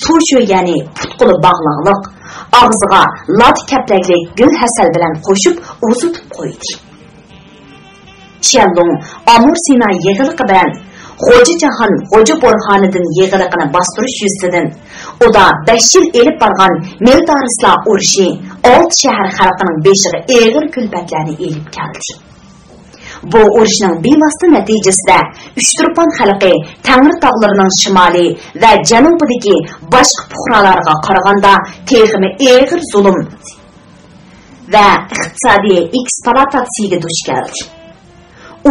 سۇ شۆيەنى پۇت-قولى باغلاقلىق، ئاغزىغا لاتا كەپلەكلىك گۈل ھەسەل بىلەن قوشۇپ ئۇزىتىپ قويدى. چيەنلۇڭ ئامۇر سىنا يېغىلىقى بىلەن غوجا جاھان غوجا بورھانىدىن يېغىلىقىنى باستۇرۇش يۈزىسىدىن ئۇدا بەش يىل ئېلىپ بارغان مىلتارىسلار ئۇرۇشى ئالتە شەھەر خەلقىنىڭ بېشىغا ئېغىر كۈلپەتلەرنى ئېلىپ كەلدى. بۇ ئۇرۇشنىڭ بىۋاسىتە نەتىجىسىدە ئۇچتۇرپان خەلقى تەڭرىتاغلىرىنىڭ شىمالى ۋە جەنۇبىدىكى باشقا پۇقرالارغا قارىغاندا تېخىمۇ ئېغىر زۇلۇم ۋە ئىقتىسادىي ئېكسپلۇئاتاتسىيەگە دۇچ كەلدى.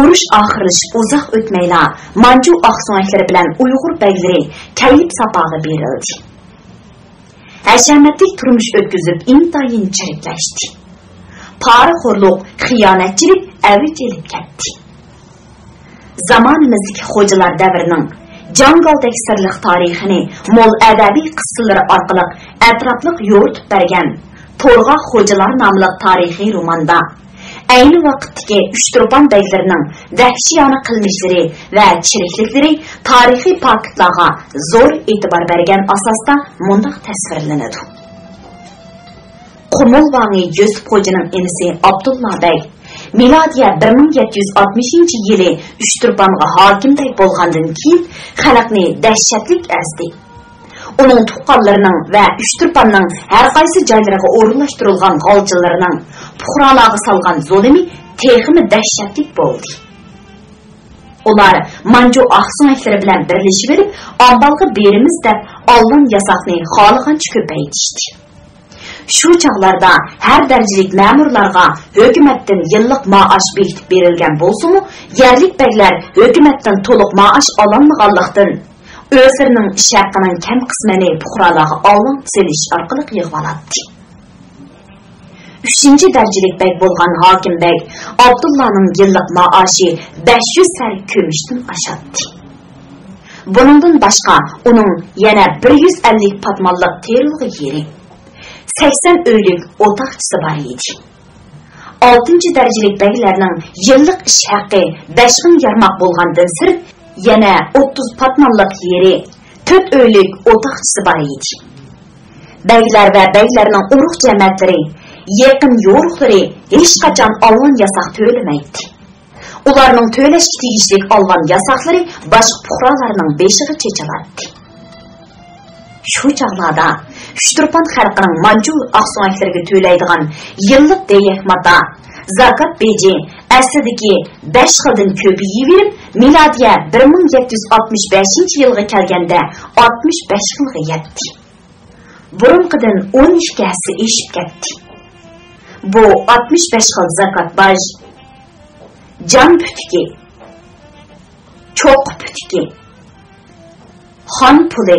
ئۇرۇش ئاخىرلىشىپ ئۇزاق ئۆتمەيلا، مانجۇ ئاقسۆڭەكلىرى بىلەن ئۇيغۇر بەگلىرى كەيپ ساپاغا بېرىلدى. ھەشەمەتلىك تۇرمۇش ئۆتكۈزۈپ، ئىنتايىن چىرىكلەشتى. پارىخورلۇق، خىيانەتچىلىك ئەۋج ئېلىپ كەتتى. زامانىمىزدىكى خوجىلار دەۋرىنىڭ جاڭگالدەك سىرلىق تارىخىنى مول ئەدەبىي قىسسىلىرى ئارقىلىق ئەتراپلىق يورۇتۇپ بەرگەن تورغا خوجىلار ناملىق تارىخىي روماندا ئەينى ۋاقىتتىكى ئۇچتۇرپان بەگلىرىنىڭ ۋەھشىيانە قىلمىشلىرى ۋە چىرىكلىكلىرى تارىخىي پاكىتلارغا زور ئېتىبار بەرگەن ئاساستا مۇنداق تەسۋىرلىنىدۇ. قۇمۇل ۋاڭى يۈسۈپ خوجىنىڭ ئىنىسى ئابدۇللا بەگ مىلادىيە بىر مىڭ يەتتە يۈز ئاتمىشىنچى يىلى ئۇچتۇرپانغا ھاكىم بەگ بولغاندىن كېيىن، خەلقنى دەھشەتلىك ئەزدى. ئۇنىڭ تۇغقانلىرىنىڭ ۋە ئۇچتۇرپاننىڭ ھەر قايسى جايلىرىغا ئورۇنلاشتۇرۇلغان غالچىلىرىنىڭ پۇقرالارغا سالغان زۇلۇمى تېخىمۇ دەھشەتلىك بولدى. ئۇلار مانجۇ ئاقسۆڭەكلىرى بىلەن بىرلىشىۋېلىپ، ئامبالغا بېرىمىز دەپ، ئالۋان ياساقنى خالىغانچە كۆپەيتىشتى. شۇ چاغلاردا ھەر دەرىجىلىك مەمۇرلارغا ھۆكۈمەتتىن يىللىق مائاش بېكىتىپ بېرىلگەن بولسىمۇ، يەرلىك بەگلەر ھۆكۈمەتتىن تولۇق مائاش ئالالمىغانلىقتىن، ئۆزلىرىنىڭ ئىش ھەققىنىڭ كەم قىسمىنى پۇقرالارغا ئالۋان سېلىش ئارقىلىق يىغىۋالاتتى. ئۈچىنچى دەرىجىلىك بەگ بولغان ھاكىم بەگ ئابدۇللانىڭ يىللىق مائاشى بەش يۈز سەر كۈمۈشتىن ئاشاتتى. بۇنىڭدىن باشقا، ئۇنىڭ يەنە بىر يۈز ئەللىك پاتمانلىق تېرىلغۇ يېرى، سەكسەن ئۆيلۈك ئوتاقچىسى بار ئىدى. ئالتىنچى دەرىجىلىك بەگلەرنىڭ يىللىق ئىش ھەققى بەش مىڭ يارماق بولغاندىن سىرت، يەنە ئوتتۇز پاتمانلىق يېرى، تۆت ئۆيلۈك ئوتاقچىسى بار ئىدى. بەگلەر ۋە بەگلەرنىڭ ئۇرۇق جەمەتلىرى، يېقىن يورۇقلىرى ھېچقاچان ئالۋان ياساق تۆلىمەيتتى. ئۇلارنىڭ تۆلەشكە تېگىشلىك ئالۋان ياساقلىرى باشقا پۇقرالارنىڭ بېشىغا چېچىلاتتى. شۇ چاغلاردا ئۇچتۇرپان خەلقىنىڭ مانجۇ ئاقسۆڭەكلىرىگە تۆلەيدىغان يىللىق دېيەك ماتا، زاكات بېجى ئەسلىدىكى بەش خىلدىن كۆپىيىۋېرىپ، مىلادىيە بىر مىڭ يەتتە يۈز ئاتمىش بەشىنچى يىلغا كەلگەندە ئاتمىش بەش خىلغا يەتتى. بۇرۇنقىدىن ئون ئىككى ھەسسە ئېشىپ كەتتى. بۇ ئاتمىش بەش خىل زاكات باج، جان پۈتۈكى، چوققا پۈتۈكى، خان پۇلى،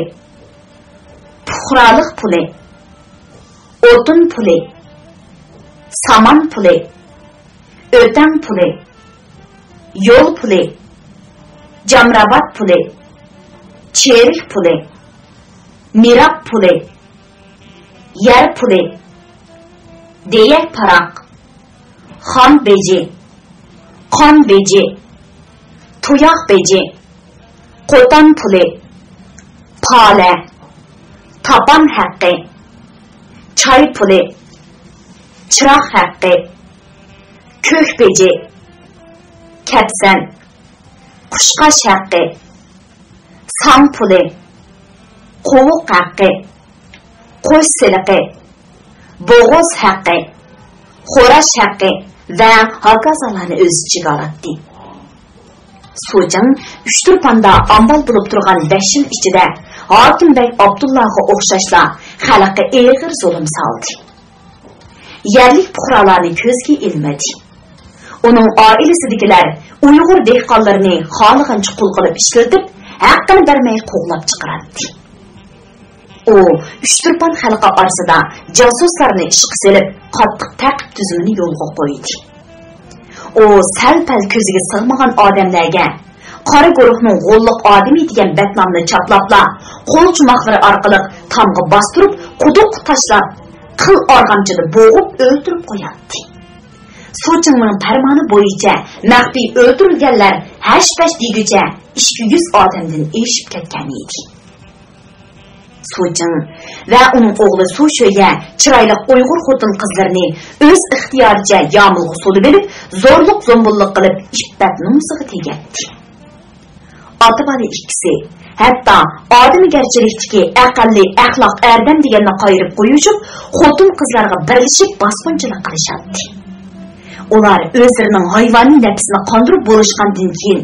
پۇقرالىق پۇلى، ئوتۇن پۇلى، سامان پۇلى، ئۆتەڭ پۇلى، يول پۇلى، جامرابات پۇلى، چېرىك پۇلى، مىراپ پۇلى، يەر پۇلى، دېيەك پاراق، خان بېجى، قان بېجى، تۇياق بېجى، قوتان پۇلى، پالە، تاپان ھەققى، چاي پۇلى، چىراغ ھەققى، كۆك بېجى، كەپسەن، قۇشقاچ ھەققى، ساڭ پۇلى، قوۋۇق ھەققى، قوش سېلىقى، بوغۇز ھەققى، خوراش ھەققى ۋە ھاكازالارنى ئۆز ئىچىگە ئالاتتى. سۇچىڭ ئۇچتۇرپاندا ئامبال بولۇپ تۇرغان بەش يىل ئىچىدە ھاكىم بەگ ئابدۇللاغا ئوخشاشلا خەلققە ئېغىر زۇلۇم سالدى. يەرلىك پۇقرالارنى كۆزگە ئىلمىدى. ئۇنىڭ ئائىلىسىدىكىلەر ئۇيغۇر دېھقانلىرىنى خالىغانچە قۇل قىلىپ ئىشلىتىپ، ھەققىنى بەرمەي قوغلاپ چىقىراتتى. ئۇ ئۇچتۇرپان خەلقى ئارىسىدا جاسۇسلارنى ئىشقا سېلىپ، قاتتىق تەقىپ تۈزۈمىنى يولغا قويدى. ئۇ سەل-پەل كۆزىگە سىغمىغان ئادەملەرگە، قارا گۇرۇھنىڭ غوللۇق ئادىمى دېگەن بەتنامنى چاپلاپلا، قول چوماقلىرى ئارقىلىق تامغا باستۇرۇپ، قۇدۇققا تاشلاپ، قىل ئارغامچىدا بوغۇپ ئۆلتۈرۈپ قوياتتى. سۇچىڭنىڭ پەرمانى بويىچە مەخپىي ئۆلتۈرۈلگەنلەر ھەش-پەش دېگۈچە ئىككى يۈز ئادەمدىن ئېشىپ كەتكەن ئىدى. سۇچىڭ ۋە ئۇنىڭ ئوغلى سۇشۆيە چىرايلىق ئۇيغۇر خوتۇن-قىزلىرىنى ئۆز ئىختىيارىچە يامۇلغا سولىۋېلىپ، زورلۇق-زومبۇللۇق قىلىپ، ئىپپەت-نومۇسىغا تېگەتتى. ئاتا-بالا ئىككىسى ھەتتا ئادىمىگەرچىلىكتىكى ئەقەللىي ئەخلاق-ئەردەم دېگەننى قايرىپ قويۇشۇپ، خوتۇن-قىزلارغا بىرلىشىپ باسقۇنچىلىق قىلىشاتتى. ئۇلار ئۆزلىرىنىڭ ھايۋانىي نەپسىنى قاندۇرۇپ بولۇشقاندىن كېيىن،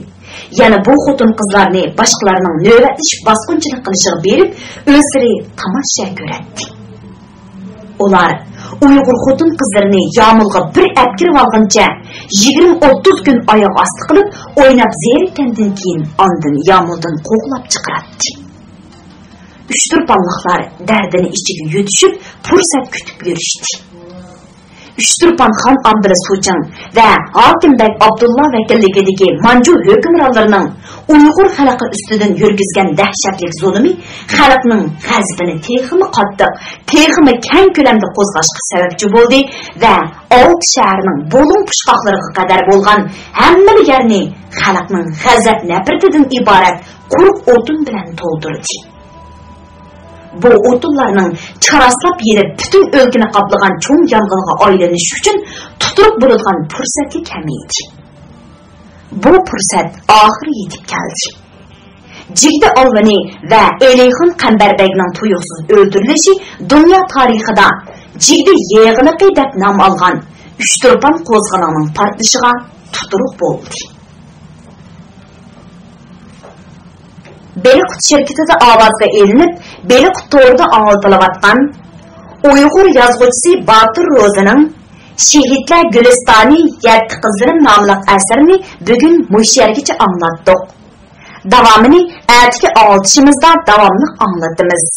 يەنە بۇ خوتۇن-قىزلارنى باشقىلارنىڭ نۆۋەتلىشىپ باسقۇنچىلىق قىلىشىغا بېرىپ، ئۆزلىرى تاماشا كۆرەتتى. ئۇلار ئۇيغۇر خوتۇن-قىزلىرىنى يامۇلغا بىر ئەپكىرىۋالغىنىچە، يىگىرمە ئوتتۇز كۈن ئاياغ ئاستى قىلىپ ئويناپ زېرىككەندىن كېيىن، ئاندىن يامۇلدىن قوغلاپ چىقىراتتى. ئۇچتۇرپانلىقلار دەردىنى ئىچىگە يۈدۈشۈپ، پۇرسەت كۈتۈپ يۈرۈشتى. ئۇچتۇرپان خان ئامبىلى سۇچىڭ ۋە ھاكىم بەگ ئابدۇللا ۋەكىللىكىدىكى مانجۇ ھۆكۈمرانلىرىنىڭ ئۇيغۇر خەلقى ئۈستىدىن يۈرگۈزگەن دەھشەتلىك زۇلۇمى خەلقنىڭ غەزىپىنى تېخىمۇ قاتتىق، تېخىمۇ كەڭ كۆلەمدە قوزغاشقا سەۋەبچى بولدى ۋە ئالتە شەھەرنىڭ بۇلۇڭ پۇچقاقلىرىغا قەدەر بولغان ھەممىلا يەرنى خەلقنىڭ غەزەپ-نەپرىتىدىن ئىبارەت قۇرۇق ئوتۇن بىلەن تولدۇردى. بۇ ئوتۇنلارنىڭ چاراسلاپ يېنىپ، پۈتۈن ئۆلكىنى قاپلىغان چوڭ يانغىنغا ئايلىنىش ئۈچۈن تۇتۇرۇپ بولىدىغان پۇرسەتلا كەم ئىدى. بۇ پۇرسەت ئاخىرى يېتىپ كەلدى. جىگدە ئالۋىنى ۋە ئېلىخان قەمبەربەگنىڭ تۇيۇقسىز ئۆلتۈرۈلۈشى دۇنيا تارىخىدا جىگدە يېغىلىقى دەپ نام ئالغان ئۇچتۇرپان قوزغىلىڭىنىڭ پارتلىشىغا تۇتۇرۇق بولدى. بېلىققۇت شىركىتىدە ئاۋازغا ئېلىنىپ، بېلىققۇت تورىدا ئاڭلىتىلىۋاتقان ئۇيغۇر يازغۇچىسى باتۇر روزىنىڭ شېھىتلەر گۈلىستانى يەتتە قىزلىرىم ناملىق ئەسىرىنى بۈگۈن مۇشۇ يەرگىچە ئاڭلاتتۇق. داۋامىنى ئەتىكى ئاڭلىتىشىمىزدا داۋاملىق ئاڭلىتىمىز.